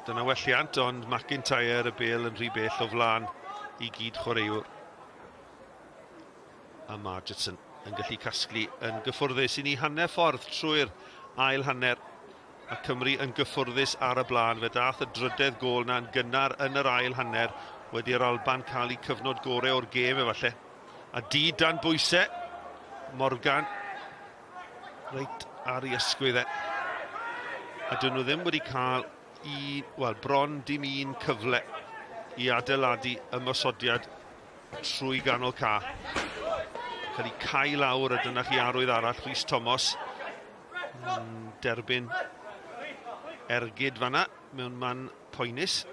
Dyna welliant, ond McIntyre y bêl yn rhy bell o flaen i gyd chwaraewr. A Margetson yn gallu casglu yn gyffwrddus. I ni hanner ffordd trwy'r ail hanner, a Cymru yn gyffwrddus ar y blaen. Fe dath y drydedd gôl na'n gynnar yn yr ail hanner, wedi'r Alban cael eu cyfnod gorau o'r gêm efallai. A Dyd dan bwysau, Morgan reit ar ei ysgwydd e. A dyn nhw ddim wedi cael wel, bron dim un cyfle i adeiladu ymosodiad trwy ganol ca. Cael ei cau lawr, a dyna chi arwydd arall, Rhys Thomas derbyn ergyd fanna mewn man poenus.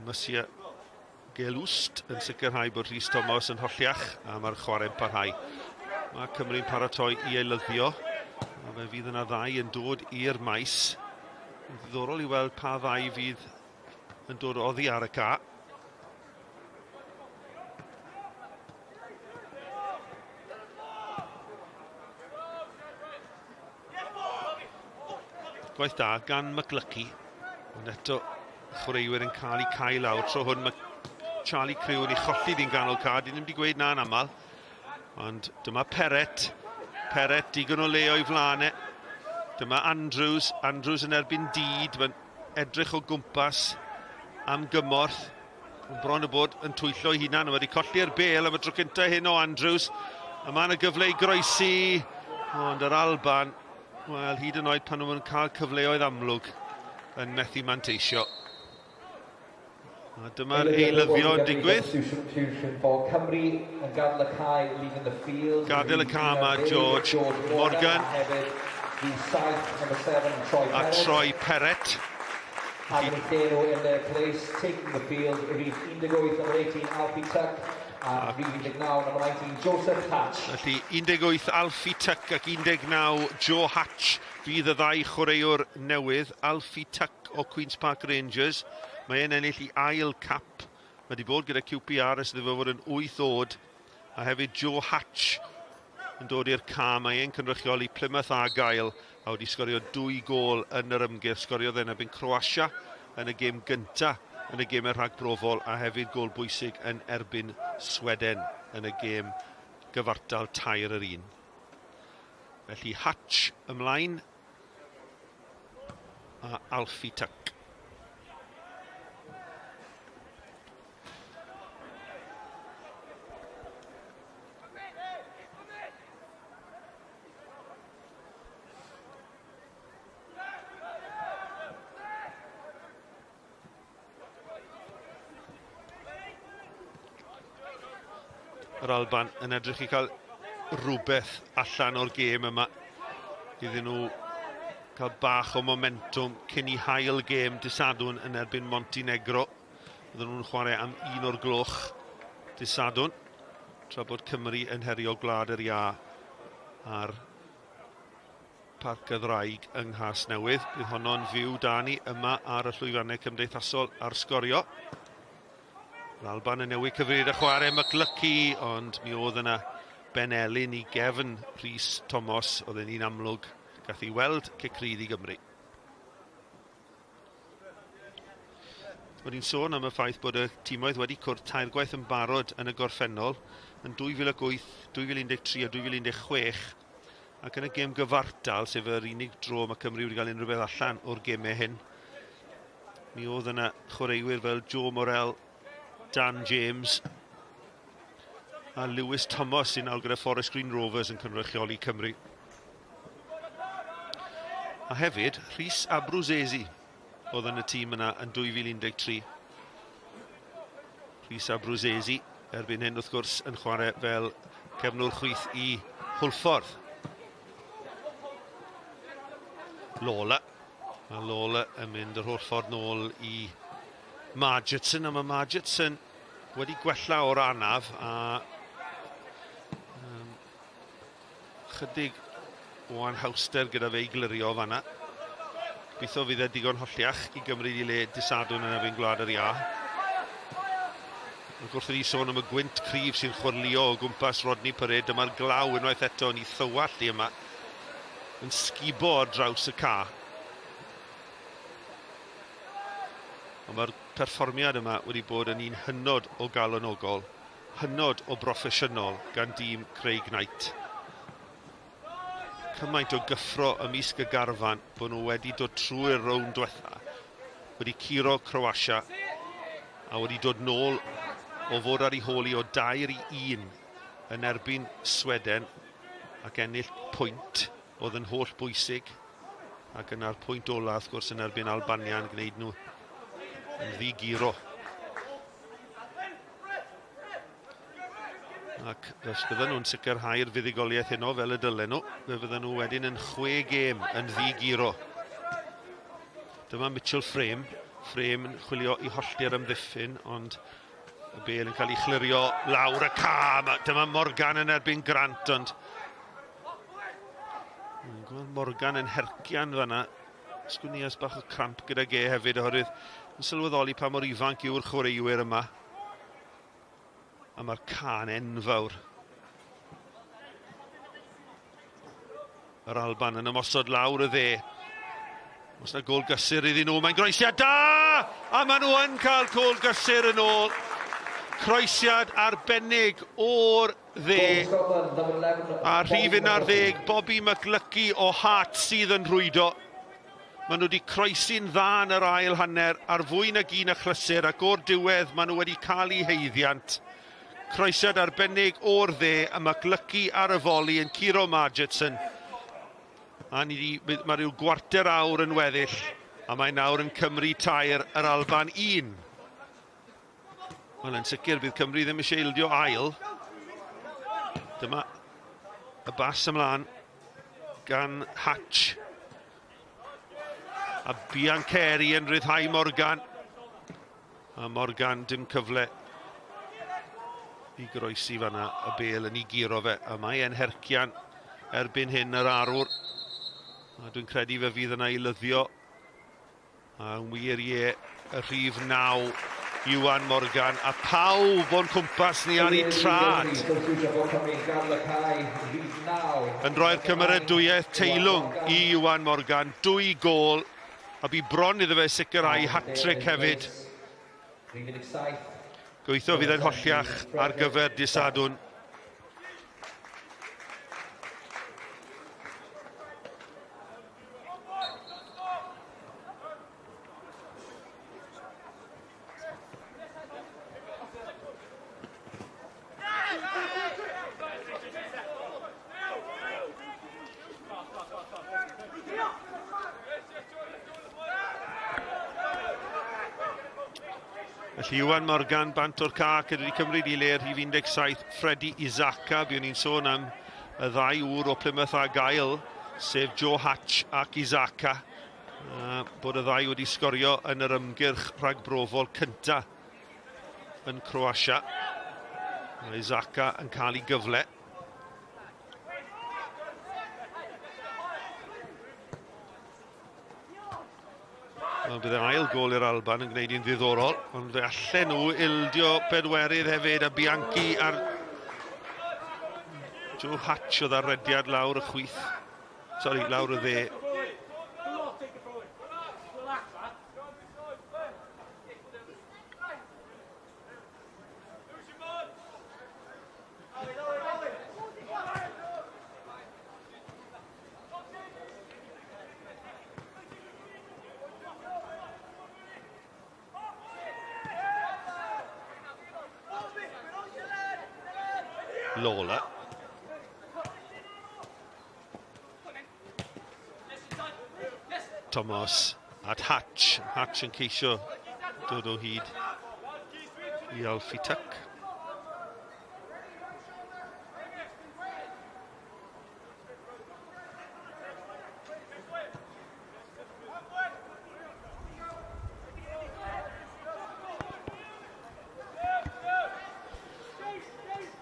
Monsieur Gelust yn sicrhau bod Rhys Thomas yn holliach, a mae'r chwarae'n parhau. Mae Cymru'n paratoi i eilyddio, a fe fydd yna ddau yn dod i'r maes. Yn ddiddorol i weld pa ddau fydd yn dod oddi ar y ca. Gwaith da gan McLuckie, ond eto chwaraewyr yn cael eu cau lawr. Tro hwn mae Charlie Crew yn ei cholli ddi'n ganol ca. Dyn nhw'n wedi gweud na'n aml. Ond dyma Perrett. Perrett digon o le o'i flaen e. Dyma Andrews. Andrews yn erbyn Dyd. Mae'n edrych o gwmpas am gymorth. Mae'n bron o bod yn twyllo ei hunan. Mae wedi colli'r bêl am y tro cyntaf hyn o Andrews. A mae yna gyfle i groesi. Ond yr Alban, wel, hyd yn oed pan nhw'n cael cyfleoedd amlwg, yn methu manteisio. A dyma'r eilyddio yn digwydd. Gadael y ca mae George Morgan. A Troi Perrett. In their place, taking the field, rhif 18, number 18, Alfie Tuck, a rhif 19, number 19, Joseph Hatch. Felly 18 Alfie Tuck ac 19 Joe Hatch fydd y ddau chwaraewr newydd. Alfie Tuck o Queen's Park Rangers. Mae e'n ennill i ail cap. Mae wedi bod gyda QPR ers iddo fo fod yn 8 oed. A hefyd Joe Hatch yn dod i'r ca. Mae e'n cynrychioli Plymouth Argyle a wedi sgorio 2 gôl yn yr ymgyrch. Sgoriodd e'n erbyn Croatia yn y gêm gynta yn y gemau rhagbrofol, a hefyd gôl bwysig yn erbyn Sweden yn y gêm gyfartal 3-1. Felly Hatch ymlaen a Alfie Tuck. Yr Alban yn edrych i cael rhywbeth allan o'r gêm yma. Iddyn nhw cael bach o momentwm cyn i hail gêm dydd Sadwrn yn erbyn Montenegro. Bydden nhw'n chwarae am 1 o'r gloch dydd Sadwrn, tra bod Cymru yn herio Gwlad yr Iâ ar Parc y Ddraig yng Nghasnewydd. Bydd honno'n fyw da ni yma ar y llwyfannau cymdeithasol ar Sgorio. Yr Alban yn newid cyfeiriad y chwarae, McLuckie, ond mi oedd yna benelin i gefn Rhys Thomas, oedd e'n un amlwg, gath i weld cic rydd i Gymru. O'n i'n sôn am y ffaith bod y timoedd wedi cwrdd tair gwaith yn barod yn y gorffennol, yn 2008, 2013 a 2016, ac yn y gêm gyfartal, sef yr unig dro mae Cymru wedi cael unrhyw beth allan o'r gemau hyn, mi oedd yna chwaraewyr fel Joe Morrell, Dan James a Lewis Thomas sy'n nawr gyda Forest Green Rovers yn cynrychioli Cymru. A hefyd, Rhys Abruzzese oedd yn y tîm yna yn 2013. Rhys Abruzzese erbyn hyn wrth gwrs yn chwarae fel cefnwr chwith i Hwlffordd. Lola. Mae Lola yn mynd yr holl ffordd nôl i Margetson, a mae Margetson wedi gwella o'r anaf a chydig o anhawster gyda fe i glirio fanna. Gobeithio fydd e digon holliach i gymryd i le dydd Sadwrn yn erbyn Gwlad yr Iâ. Ac wrth i ni sôn am y gwynt cryf sy'n chwyrlïo o gwmpas Rodney Parade, dyma'r glaw unwaith eto yn ei thywallt i yma, yn sgubo ar draws y ca. Ond mae'r perfformiad yma wedi bod yn un hynod o galonogol, hynod o broffesiynol gan dîm Craig Knight. Cymaint o gyffro ymysg y garfan bod nhw wedi dod trwy'r rownd diwetha, wedi curo Croatia a wedi dod nôl o fod ar ei hôl i o 2-1 yn erbyn Sweden ac ennill pwynt oedd yn holl bwysig, ac yna'r pwynt ola wrth gwrs yn erbyn Albania yn gwneud nhw yn ddi-guro. Ac os bydden nhw'n sicrhau'r fuddugoliaeth heno fel y dylen nhw, fe fydden nhw wedyn yn 6 gêm yn ddi-guro. Dyma Mitchell Frame. Frame yn chwilio i hollti'r amddiffyn, ond y bêl yn cael ei chlirio lawr y ca. Dyma Morgan yn erbyn Grant, ond gweld Morgan yn hercian fanna. Sgwn i os bach o cramp gyda ge hefyd, oherwydd yn sylweddoli pa mor ifanc yw'r chwaraewyr yma. A mae'r ca'n enfawr. Yr Alban yn ymosod lawr y dde. Os na gôl gysur iddyn nhw, mae'n groesiad da! A maen nhw yn cael gôl gysur yn ôl. Croesiad arbennig o'r dde. A rhif 11, Bobby McLuckie o Hart sydd yn rhwydo. Maen nhw wedi croesi'n dda yn yr ail hanner ar fwy nag un achlysur, ac o'r diwedd maen nhw wedi cael eu haeddiant. Croesiad arbennig o'r dde, a McLuckie ar y foli yn curo Margetson. A ni di, mae rhyw gwarter awr yn weddill, a mae nawr yn Cymru 3, yr Alban 1. Wel, yn sicr bydd Cymru ddim eisiau ildio ail. Dyma y bas ymlaen gan Hatch. A Biancheri yn rhyddhau Morgan. A Morgan dim cyfle i groesi fanna, y bêl yn ei guro fe. A mae e'n hercian erbyn hyn yr arwr. A dwi'n credu fe fydd yna eilyddio. A yn wir ie, y rhif 9, Iwan Morgan, a pawb o'n cwmpas ni ar ei trad. Yn rhoi'r cymeradwyaeth teilwng i Iwan Morgan, 2 gôl, a bu bron iddo fe sicrhau hat-trick hefyd. Gobeithio fydd e'n holliach ar gyfer dydd Sadwrn. Felly Iwan Morgan bant o'r ca ac wedi cymryd i le rhif 17 Freddie Isaka. Buon ni'n sôn am y ddau ŵr o Plymouth Argyle, sef Joe Hatch ac Isaka. Bod y ddau wedi sgorio yn yr ymgyrch rhagbrofol cynta yn Croatia. Mae Isaka yn cael ei gyfle. Wel, bydd ail gol i'r Alban yn gwneud hi'n ddiddorol, ond fe allen nhw ildio bedwerydd hefyd, a Bianchi ar Joe Hatch oedd ar rediad lawr y chwith. Sori, lawr y dde. Lola. Thomas at Hatch. Hatch yn ceisio dod o hyd i Alfie Tuck.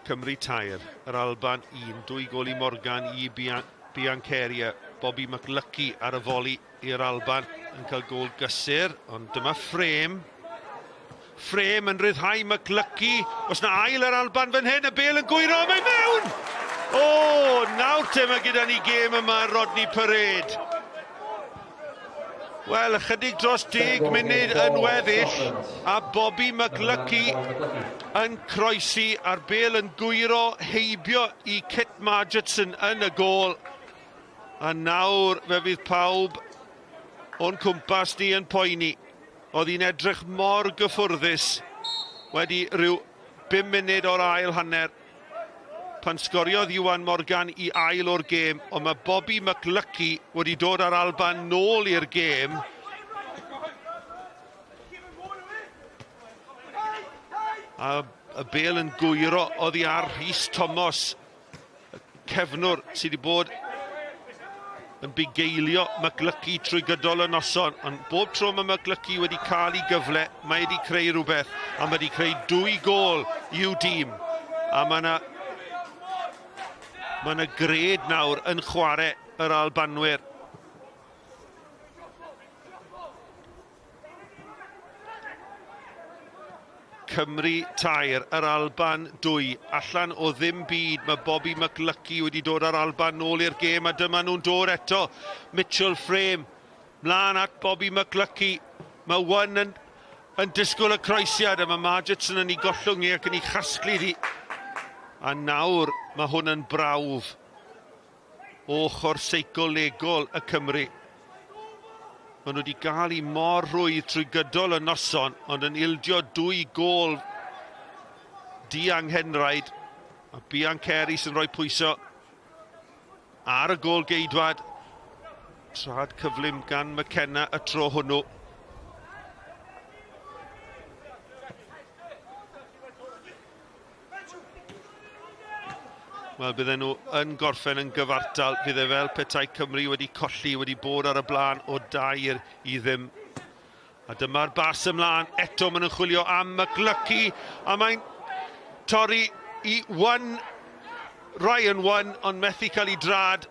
Cymru 3, yr Alban 1, 2 gol i Morgan i Biancheria. Bobby McLucky ar y foli i'r Alban yn cael gol gysur, ond dyma Frame. Frame yn rhyddhau McLucky. Os na ail yr Alban fan hyn, y bel yn gwyro, mae mewn! O, nawr te mae gyda ni gêm yma Rodney Parade. Wel, ychydig dros 10 munud yn weddill, a Bobby McLucky yn croesi a'r bel yn gwyro heibio i Kit Margetson yn y gôl. A nawr fe fydd pawb o'n cwmpas ni yn poeni. Oedd hi'n edrych mor gyffwrddus wedi rhyw 5 munud o'r ail hanner pan sgoriodd Iwan Morgan i ail o'r gêm, ond mae Bobby McLucky wedi dod ar Alban nôl i'r gêm. A y bel yn gwyro oddi ar Rhys Thomas, y cefnwr sydd wedi bod yn bugeilio McLucky trwy gydol y noson, ond bob tro mae McLucky wedi cael ei gyfle, mae wedi creu rhywbeth, a mae wedi creu 2 gôl i'w dîm. A mae yna gred nawr yn chwarae yr Albanwyr. Cymru 3, yr Alban 2. Allan o ddim byd, mae Bobby McLucky wedi dod ar Alban nôl i'r gêm, a dyma nhw'n dod eto. Mitchell Frame, mlaen at Bobby McLucky. Mae One yn disgwyl y croesiad, a mae Margetson yn ei gollwng ni ac yn ei chasglu hi. A nawr mae hwn yn brawf ochr seicolegol y Cymru. Maen nhw wedi gael ei mor rhwydd trwy gydol y noson, ond yn ildio 2 gôl dianghenraid. A Biancheri sy'n rhoi pwyso ar y gôl geidwad. Trad cyflym gan McKenna y tro hwnnw. Wel, bydden nhw yn gorffen yn gyfartal. Bydd e fel petai Cymru wedi colli, wedi bod ar y blaen o 2-0. A dyma'r bas ymlaen. Eto maen nhw'n chwilio am McLucky. A mae'n torri i One, Ryan One, ond methu cael ei drad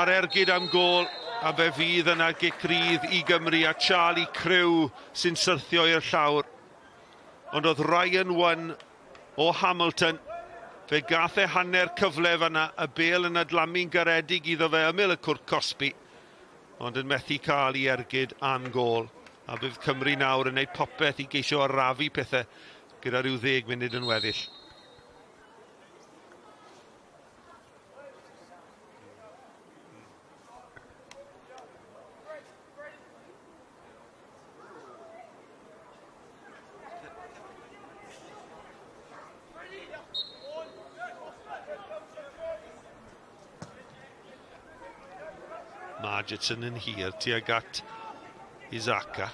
ar ergyd am gôl. A fe fydd yna gic rydd i Gymru a Charlie Crew sy'n syrthio i'r llawr. Ond oedd Ryan One o Hamilton, fe gath e hanner cyfle fanna, y bel yn adlamu'n garedig iddo fe ymyl y cwrt cosbi, ond yn methu cael ei ergyd am gôl. A bydd Cymru nawr yn gwneud popeth i geisio arafu pethau gyda rhyw 10 munud yn weddill. Margetson yn hir tuag at Isaka.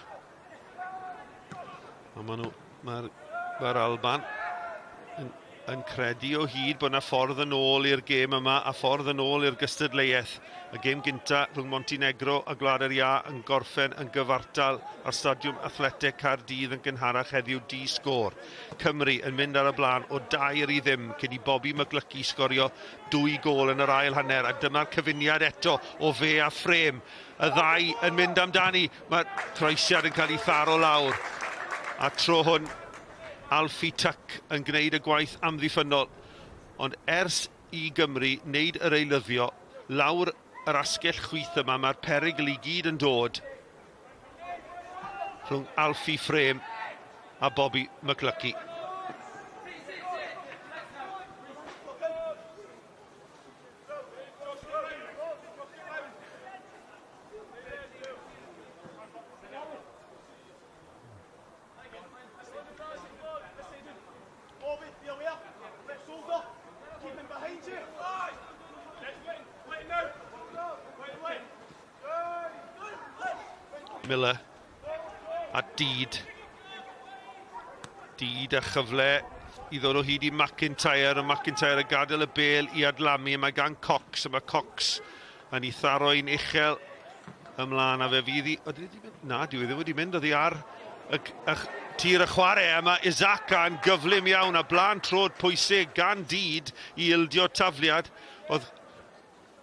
A maen nhw Mae'r Alban yn credu o hyd bod yna ffordd yn ôl i'r gêm yma a ffordd yn ôl i'r gystadleuaeth. Y gêm gynta rhwng Montenegro a Gwlad yr Iâ yn gorffen yn gyfartal ar Stadiwm Athleteg Caerdydd yn gynharach heddiw di-sgôr. Cymru yn mynd ar y blaen o 2-0 cyn i Bobby McLuckie sgorio 2 gôl yn yr ail hanner, a dyma'r cyfuniad eto o fe a Frame. Y ddau yn mynd amdani, mae'r croesiad yn cael ei tharo lawr. A tro hwn, Alfie Tuck yn gwneud y gwaith amddiffynnol. Ond ers i Gymru wneud yr eilyddio, lawr yr asgell chwith yma, mae'r perygl i gyd yn dod rhwng Alfie Frame a Bobby McLuckie. Miller a Deed. Deed a chyfle i ddod o hyd i McIntyre, a McIntyre yn gadael y bêl i adlamu. Mae gan Cox, a mae Cox yn ei tharo'n uchel ymlaen, a fe fydd i... Na, dyw e ddim wedi mynd, oddi ar y tir y chwarae, a mae Isaka yn gyflym iawn, a blaen trod pwysig gan Deed i ildio tafliad. Oedd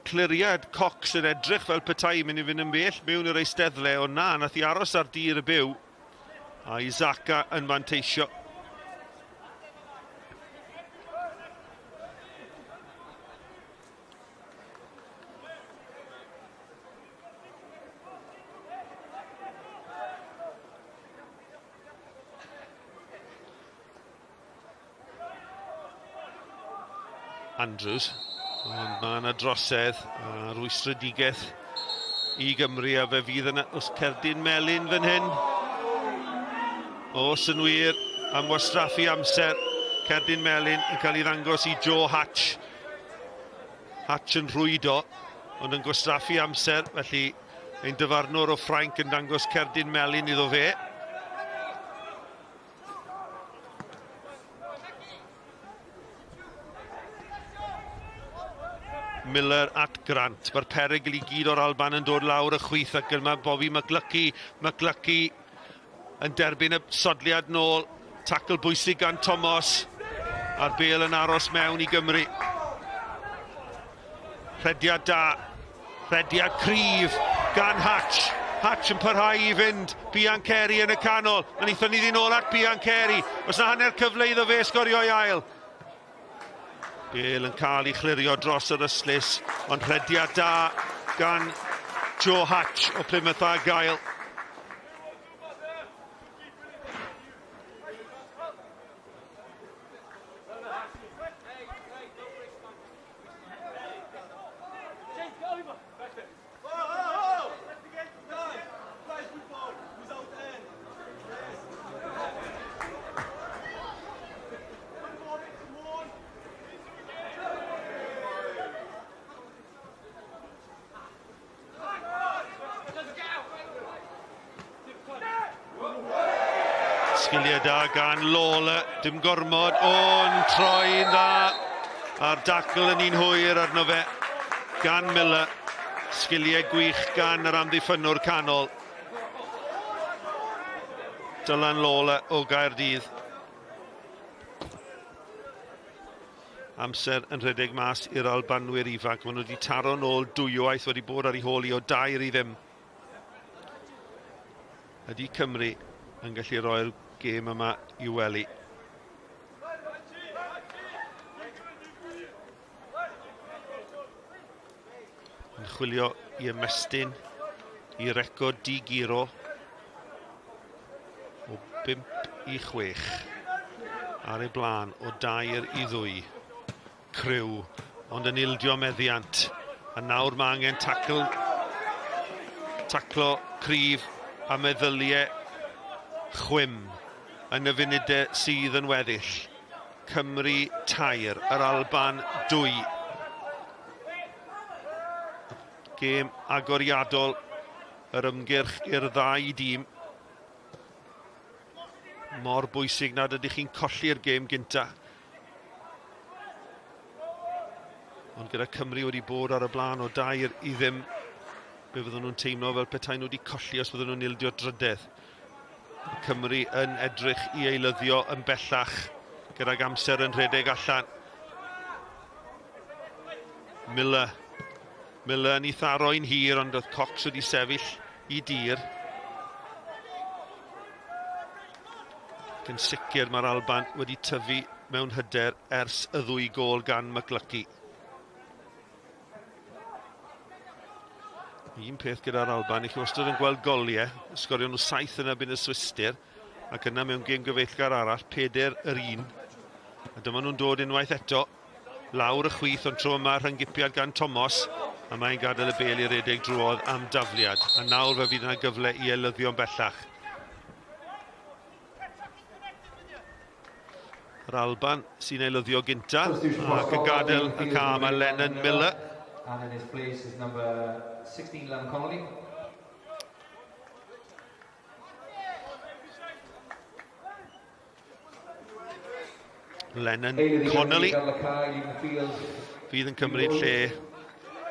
cliriad Cox yn edrych fel petai mynd i fynd yn bell mewn i'r eisteddle, ond na, nath i aros ar dir y byw, a Isaka yn manteisio. Andrews, ond mae yna drosedd a rwystredigaeth i Gymru, a fe fydd yna os cerdyn melyn fan hyn. Os yn wir am wastraffu amser, cerdyn melyn yn cael ei ddangos i Joe Hatch. Hatch yn rhwydo, ond yn gwastraffu amser, felly ein dyfarnwr o Ffrainc yn dangos cerdyn melyn iddo fe. Miller at Grant. Mae'r perygl i gyd o'r Alban yn dod lawr y chwith, ac yma Bobby McLuckie. McLuckie yn derbyn y sodliad nôl. Tackle bwysig gan Thomas. A'r bêl yn aros mewn i Gymru. Rhediad da. Rhediad cryf gan Hatch. Hatch yn parhau i fynd. Biancheri yn y canol. Mae'n eithon ni ddyn ôl at Biancheri. Oes na hanner cyfle iddo fe sgorio ei ail. Bêl yn cael ei chlirio dros yr ystlys, ond rhediad da gan Joe Hatch o Plymouth Argyle. Sgiliau da gan Lawler, dim gormod, o'n troi'n dda, a'r dacl yn un hwyr arno fe gan Miller. Sgiliau gwych gan yr amddiffynnwr canol. Dylan Lawler o Gaerdydd. Amser yn rhedeg mas i'r Albanwyr ifanc. Maen nhw wedi taro nôl dwywaith, wedi bod ar ei hôl i o 2-0. Ydy Cymru yn gallu roi'r gêm yma i wely? Yn chwilio i ymestyn i record di-guro o 5-6 ar ei blaen o 2-2. Crew, ond yn ildio meddiant. A nawr mae angen taclo cryf a meddyliau chwim yn y funudau sydd yn weddill. Cymru 3, yr Alban 2. Gêm agoriadol yr ymgyrch i'r ddau dîm. Mor bwysig nad ydych chi'n colli'r gêm gynta. Ond gyda Cymru wedi bod ar y blaen o 2-0, be fydden nhw'n teimlo fel petai nhw wedi colli os fydden nhw'n ildio drydedd. Cymru yn edrych i eilyddio yn bellach gydag amser yn rhedeg allan. Miller. Miller yn ei tharo'n hir, ond oedd Cox wedi sefyll i dir. Ac yn sicr mae'r Alban wedi tyfu mewn hyder ers y ddwy gôl gan McLuckie. Un peth gyda'r Alban, i chi wastad yn gweld goliau, sgorio nhw 7 yn erbyn y Swistir, ac yna mewn gêm gyfeillgar arall, 4-1. A dyma nhw'n dod unwaith eto, lawr y chwith, ond tro yma rhynggipiad gan Thomas, a mae'n gadael y bêl i redeg drwodd am dafliad. A nawr fe fydd yna gyfle i eilyddio'n bellach. Yr Alban sy'n eilyddio gynta, ac yn gadael y cam a Lennon Miller. And in his place is number 16, Lennon Connolly. Lennon Connolly fydd yn cymryd lle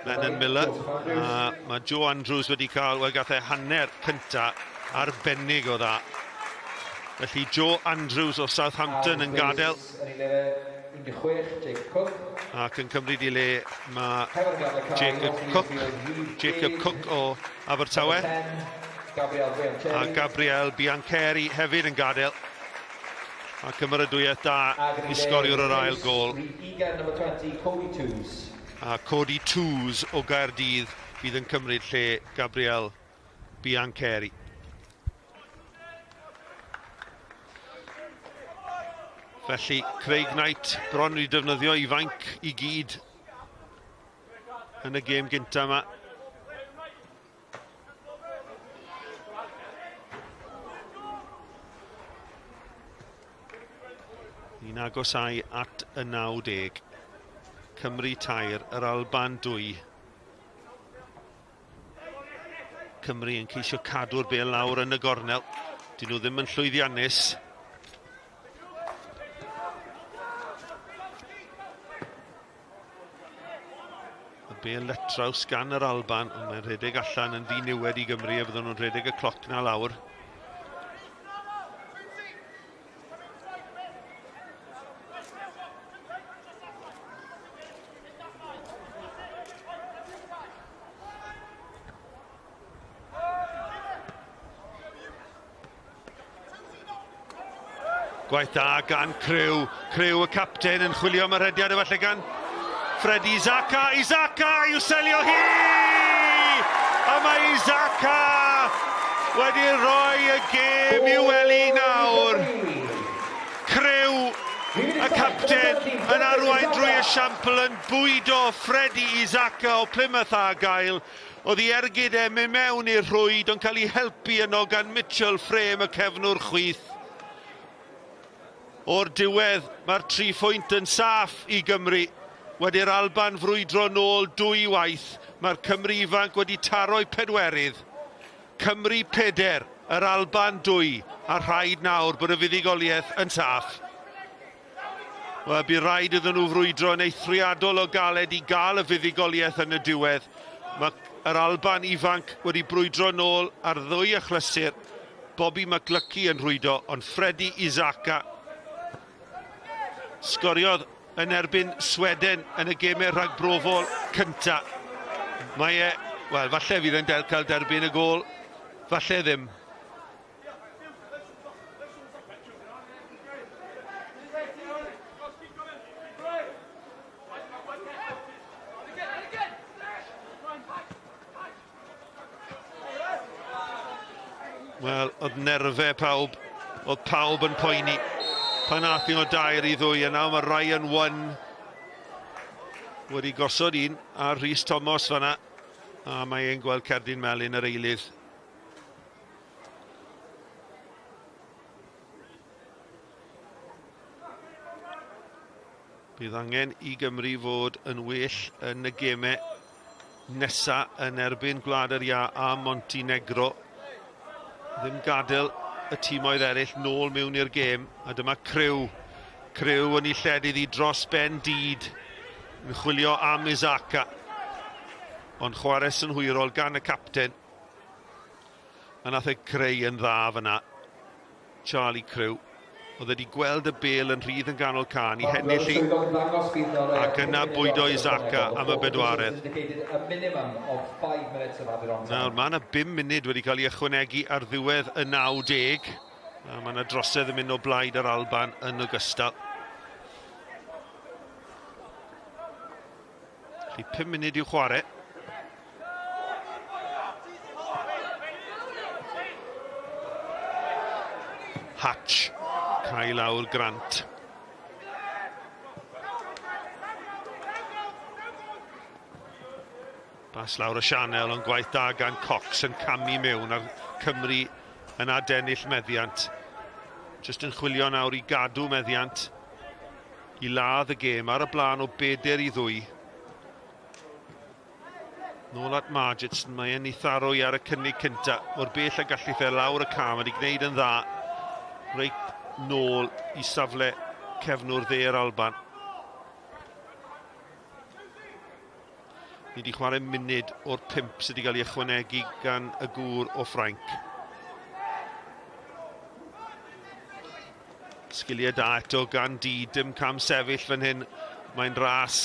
Lennon Miller. A mae Joe Andrews wedi cael, wel gath e hanner cynta arbennig o dda. Felly Joe Andrews o Southampton yn gadael. Ac yn cymryd i le mae Jacob Cook o Abertawe. A Gabriel Biancheri hefyd yn gadael. A cymeradwyaeth da i sgoriwr yr ail gôl. A Cody Twos o Gaerdydd fydd yn cymryd lle Gabriel Biancheri. Felly Craig Knight bron wedi defnyddio i fainc i gyd yn y gêm gynta yma. Ni'n agosau at y 90. Cymru 3, yr Alban 2. Cymru yn ceisio cadw'r bêl lawr yn y gornel. Dyn nhw ddim yn llwyddiannus. Y bêl letraws gan yr Alban, ond mae'n rhedeg allan yn ddiniwed i Gymru a fydden nhw'n rhedeg y cloc na lawr. Gwaith da gan Crew. Crew y capten yn chwilio am y rhediad efallai gan Freddie Isaka. Isaka i'w selio hi! A mae Isaka wedi rhoi y gêm i'w wely nawr. Crew y capten yn arwain drwy esiampl yn bwydo Freddie Isaka o Plymouth Argyle. Oedd ei ergyd e mynd mewn i'r rhwyd ond cael ei helpu yno gan Mitchell Frame y cefnwr chwith. O'r diwedd, mae'r 3 phwynt yn saff i Gymru. Wedi'r Alban frwydro nôl 2 waith, mae'r Cymru ifanc wedi taro'i pedwerydd. Cymru 4, yr Alban 2, a rhaid nawr bod y fuddugoliaeth yn saff. Wel, bu rhaid iddyn nhw frwydro yn eithriadol o galed i gael y fuddugoliaeth yn y diwedd. Mae yr Alban ifanc wedi brwydro nôl ar ddwy achlysur. Bobby McLuckie yn rhwydo, ond Freddie Isaka sgoriodd yn erbyn Sweden yn y gemau rhagbrofol cynta. Mae e, wel, falle fydd e'n cael derbyn y gôl, falle ddim. Wel, oedd nerfau pawb, oedd pawb yn poeni. Pan ath un o 2-2, a nawr mae Ryan One wedi gosod un ar Rhys Thomas fanna, a mae e'n gweld cerdyn melyn yr eilydd. Bydd angen i Gymru fod yn well yn y gemau nesa yn erbyn Gwlad yr Iâ a Montenegro. Ddim gadael y tîmoedd eraill nôl mewn i'r gêm. A dyma Crew. Crew yn ei lled iddi dros ben Dyd. Yn chwilio am Isaka. Ond chwarae synhwyrol gan y capten. A nath e creu yn dda fyna. Charlie Crew. Oedd wedi gweld y bel yn rhydd yn ganol can i hennill i. Ac yna bwydo Isaka am y bedwaredd. Nawr, mae yna 5 munud wedi cael ei ychwanegu ar ddiwedd y 90. A mae yna drosedd yn mynd o blaid yr Alban yn ogystal. Felly 5 munud i'w chwarae. Hatch, cael lawr Grant. Bas lawr y sianel, ond gwaith da gan Cox yn camu mewn a'r Cymru yn adennill meddiant. Just yn chwilio nawr i gadw meddiant i ladd y gêm ar y blaen o 4-2. Nôl at Margetson, mae e'n ei tharo i ar y cynnig cynta. Mor bell a gallith e lawr y cam, wedi gwneud yn dda. Reit nôl i safle cefnwr dde'r Alban. Ni wedi chwarae munud o'r 5 sydd wedi cael ei ychwanegu gan y gŵr o Ffrainc. Sgiliau da eto gan Di, dim cam sefyll fan hyn, mae'n ras.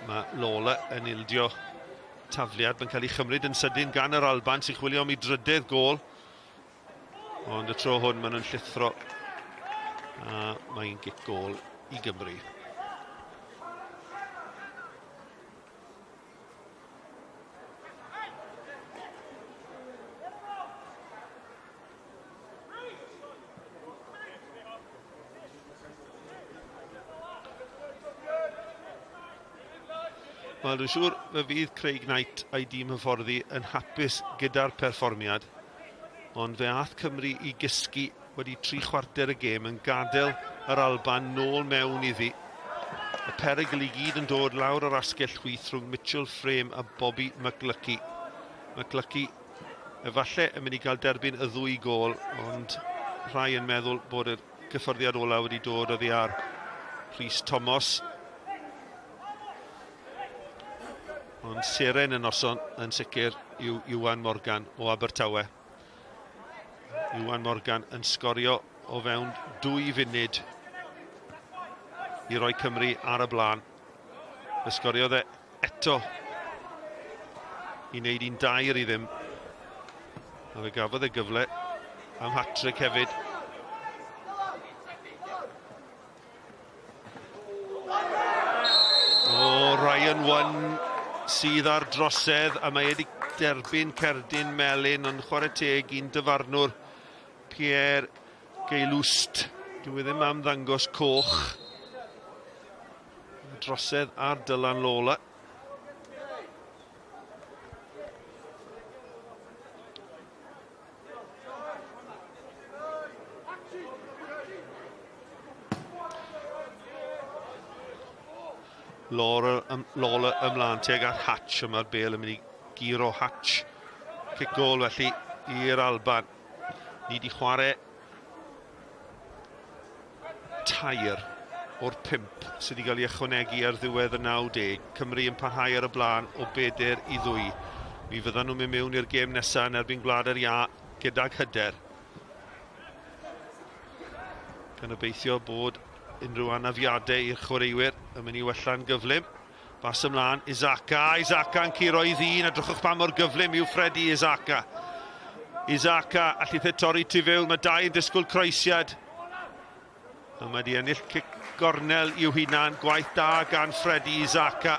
Mae Lola yn ildio tafliad, mae'n cael ei chymryd yn sydyn gan yr Alban sy'n chwilio am ei drydedd gôl. Ond y tro hwn maen nhw'n llithro a mae'n gic gôl i Gymru. Wel, dwi'n siŵr fe fydd Craig Knight a'i dîm hyfforddi yn hapus gyda'r perfformiad. Ond fe ath Cymru i gysgu wedi 3/4 y gêm yn gadael yr Alban nôl mewn iddi. Y perygl i gyd yn dod lawr yr asgell chwith rhwng Mitchell Frame a Bobby McLucky. McLucky efallai yn mynd i gael derbyn y ddwy gôl, ond rhai yn meddwl bod y gyffyrddiad ola wedi dod oddi ar Rhys Thomas. Ond seren y noson yn sicr yw Iwan Morgan o Abertawe. Iwan Morgan yn sgorio o fewn 2 funud i roi Cymru ar y blaen. Fe sgoriodd e eto i wneud 1-2 ddim. A fe gafodd e gyfle am hat-trick hefyd. O, Ryan One sydd ar drosedd, a mae wedi derbyn cerdyn melyn, ond chwarae teg i'n dyfarnwr Pierre Gailust. Dwi ddim am ddangos coch. Drosedd ar Dylan Lola. Laura, Lola ymlaen tuag at Hatch, a mae'r bel yn mynd i guro Hatch. Cic gôl felly i'r Alban. Ni wedi chwarae 3 o'r 5 sydd wedi cael ei ychwanegu ar ddiwedd y 90. Cymru yn parhau ar y blaen o 4-2. Mi fyddan nhw'n mynd mewn i'r gêm nesaf yn erbyn Gwlad yr Iâ gydag hyder. Gan obeithio bod unrhyw anafiadau i'r chwaraewyr yn mynd i wella'n gyflym. Bas ymlaen, Isaka, Isaka yn curo i ddyn, a drychwch pa mor gyflym yw Freddie Isaka. Isaka, allith e torri tu fewn, mae dau yn disgwyl croesiad. A mae wedi ennill cic gornel i'w hunan, gwaith da gan Freddie Isaka.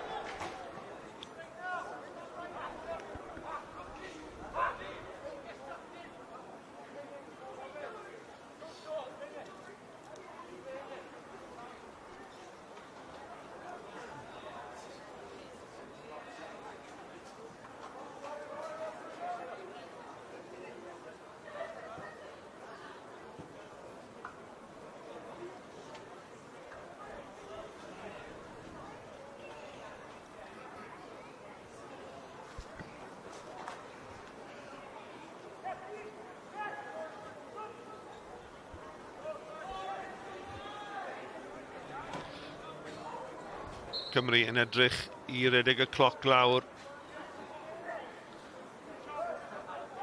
Cymru yn edrych i redeg y cloc lawr.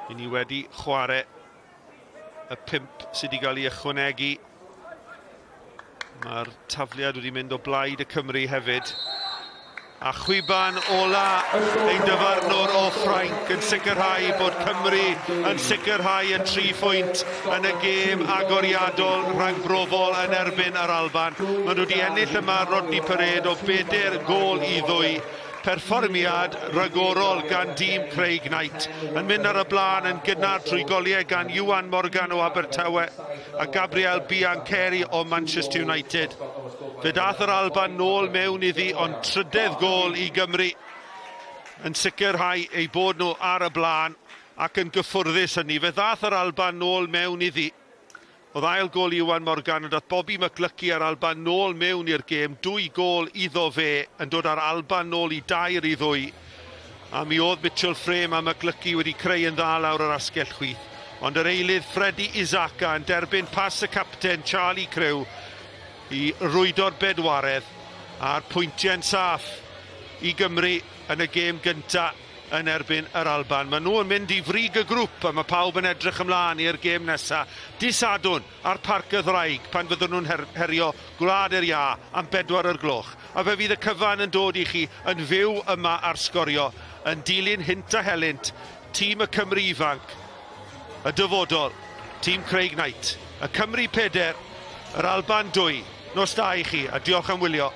I ni wedi chwarae y 5 sydd wedi cael ei ychwanegu. Mae'r tafliad wedi mynd o blaid y Cymru hefyd. A chwiban ola ein dyfarnwr o Ffrainc yn sicrhau bod Cymru yn sicrhau y 3 phwynt yn y gêm agoriadol rhagbrofol yn erbyn yr Alban. Maen nhw wedi ennill yma Rodney Parade o 4 gôl i 2. Perfformiad rhagorol gan dîm Craig Knight yn mynd ar y blaen yn gynnar trwy goliau gan Iwan Morgan o Abertawe a Gabriel Biancheri o Manchester United. Fe dath yr Alban nôl mewn iddi, ond trydedd gôl i Gymru yn sicrhau eu bod nhw ar y blaen ac yn gyffwrddus hynny. Fe ddath yr Alban nôl mewn iddi. Oedd ail gôl Iwan Morgan yn dod Bobby McLucky a'r Alban nôl mewn i'r gêm. 2 gôl iddo fe yn dod â'r Alban nôl i 2-2. A mi oedd Mitchell Frame a McLucky wedi creu yn dda lawr yr asgell chwith. Ond yr eilydd Freddie Isaka yn derbyn pas y capten Charlie Crew i rwydo'r bedwaredd a'r pwyntiau'n saff i Gymru yn y gêm gyntaf yn erbyn yr Alban. Maen nhw yn mynd i frig y grŵp a mae pawb yn edrych ymlaen i'r gêm nesaf. Dydd Sadwrn ar Parc y Ddraig pan fyddwn nhw'n herio Gwlad yr Iâ am 4 o'r gloch. A fe fydd y cyfan yn dod i chi yn fyw yma ar Sgorio yn dilyn hynt a helynt tîm y Cymru ifanc, y dyfodol, tîm Craig Knight, y Cymru 4, yr Alban 2. Nos da i chi a diolch am wylio.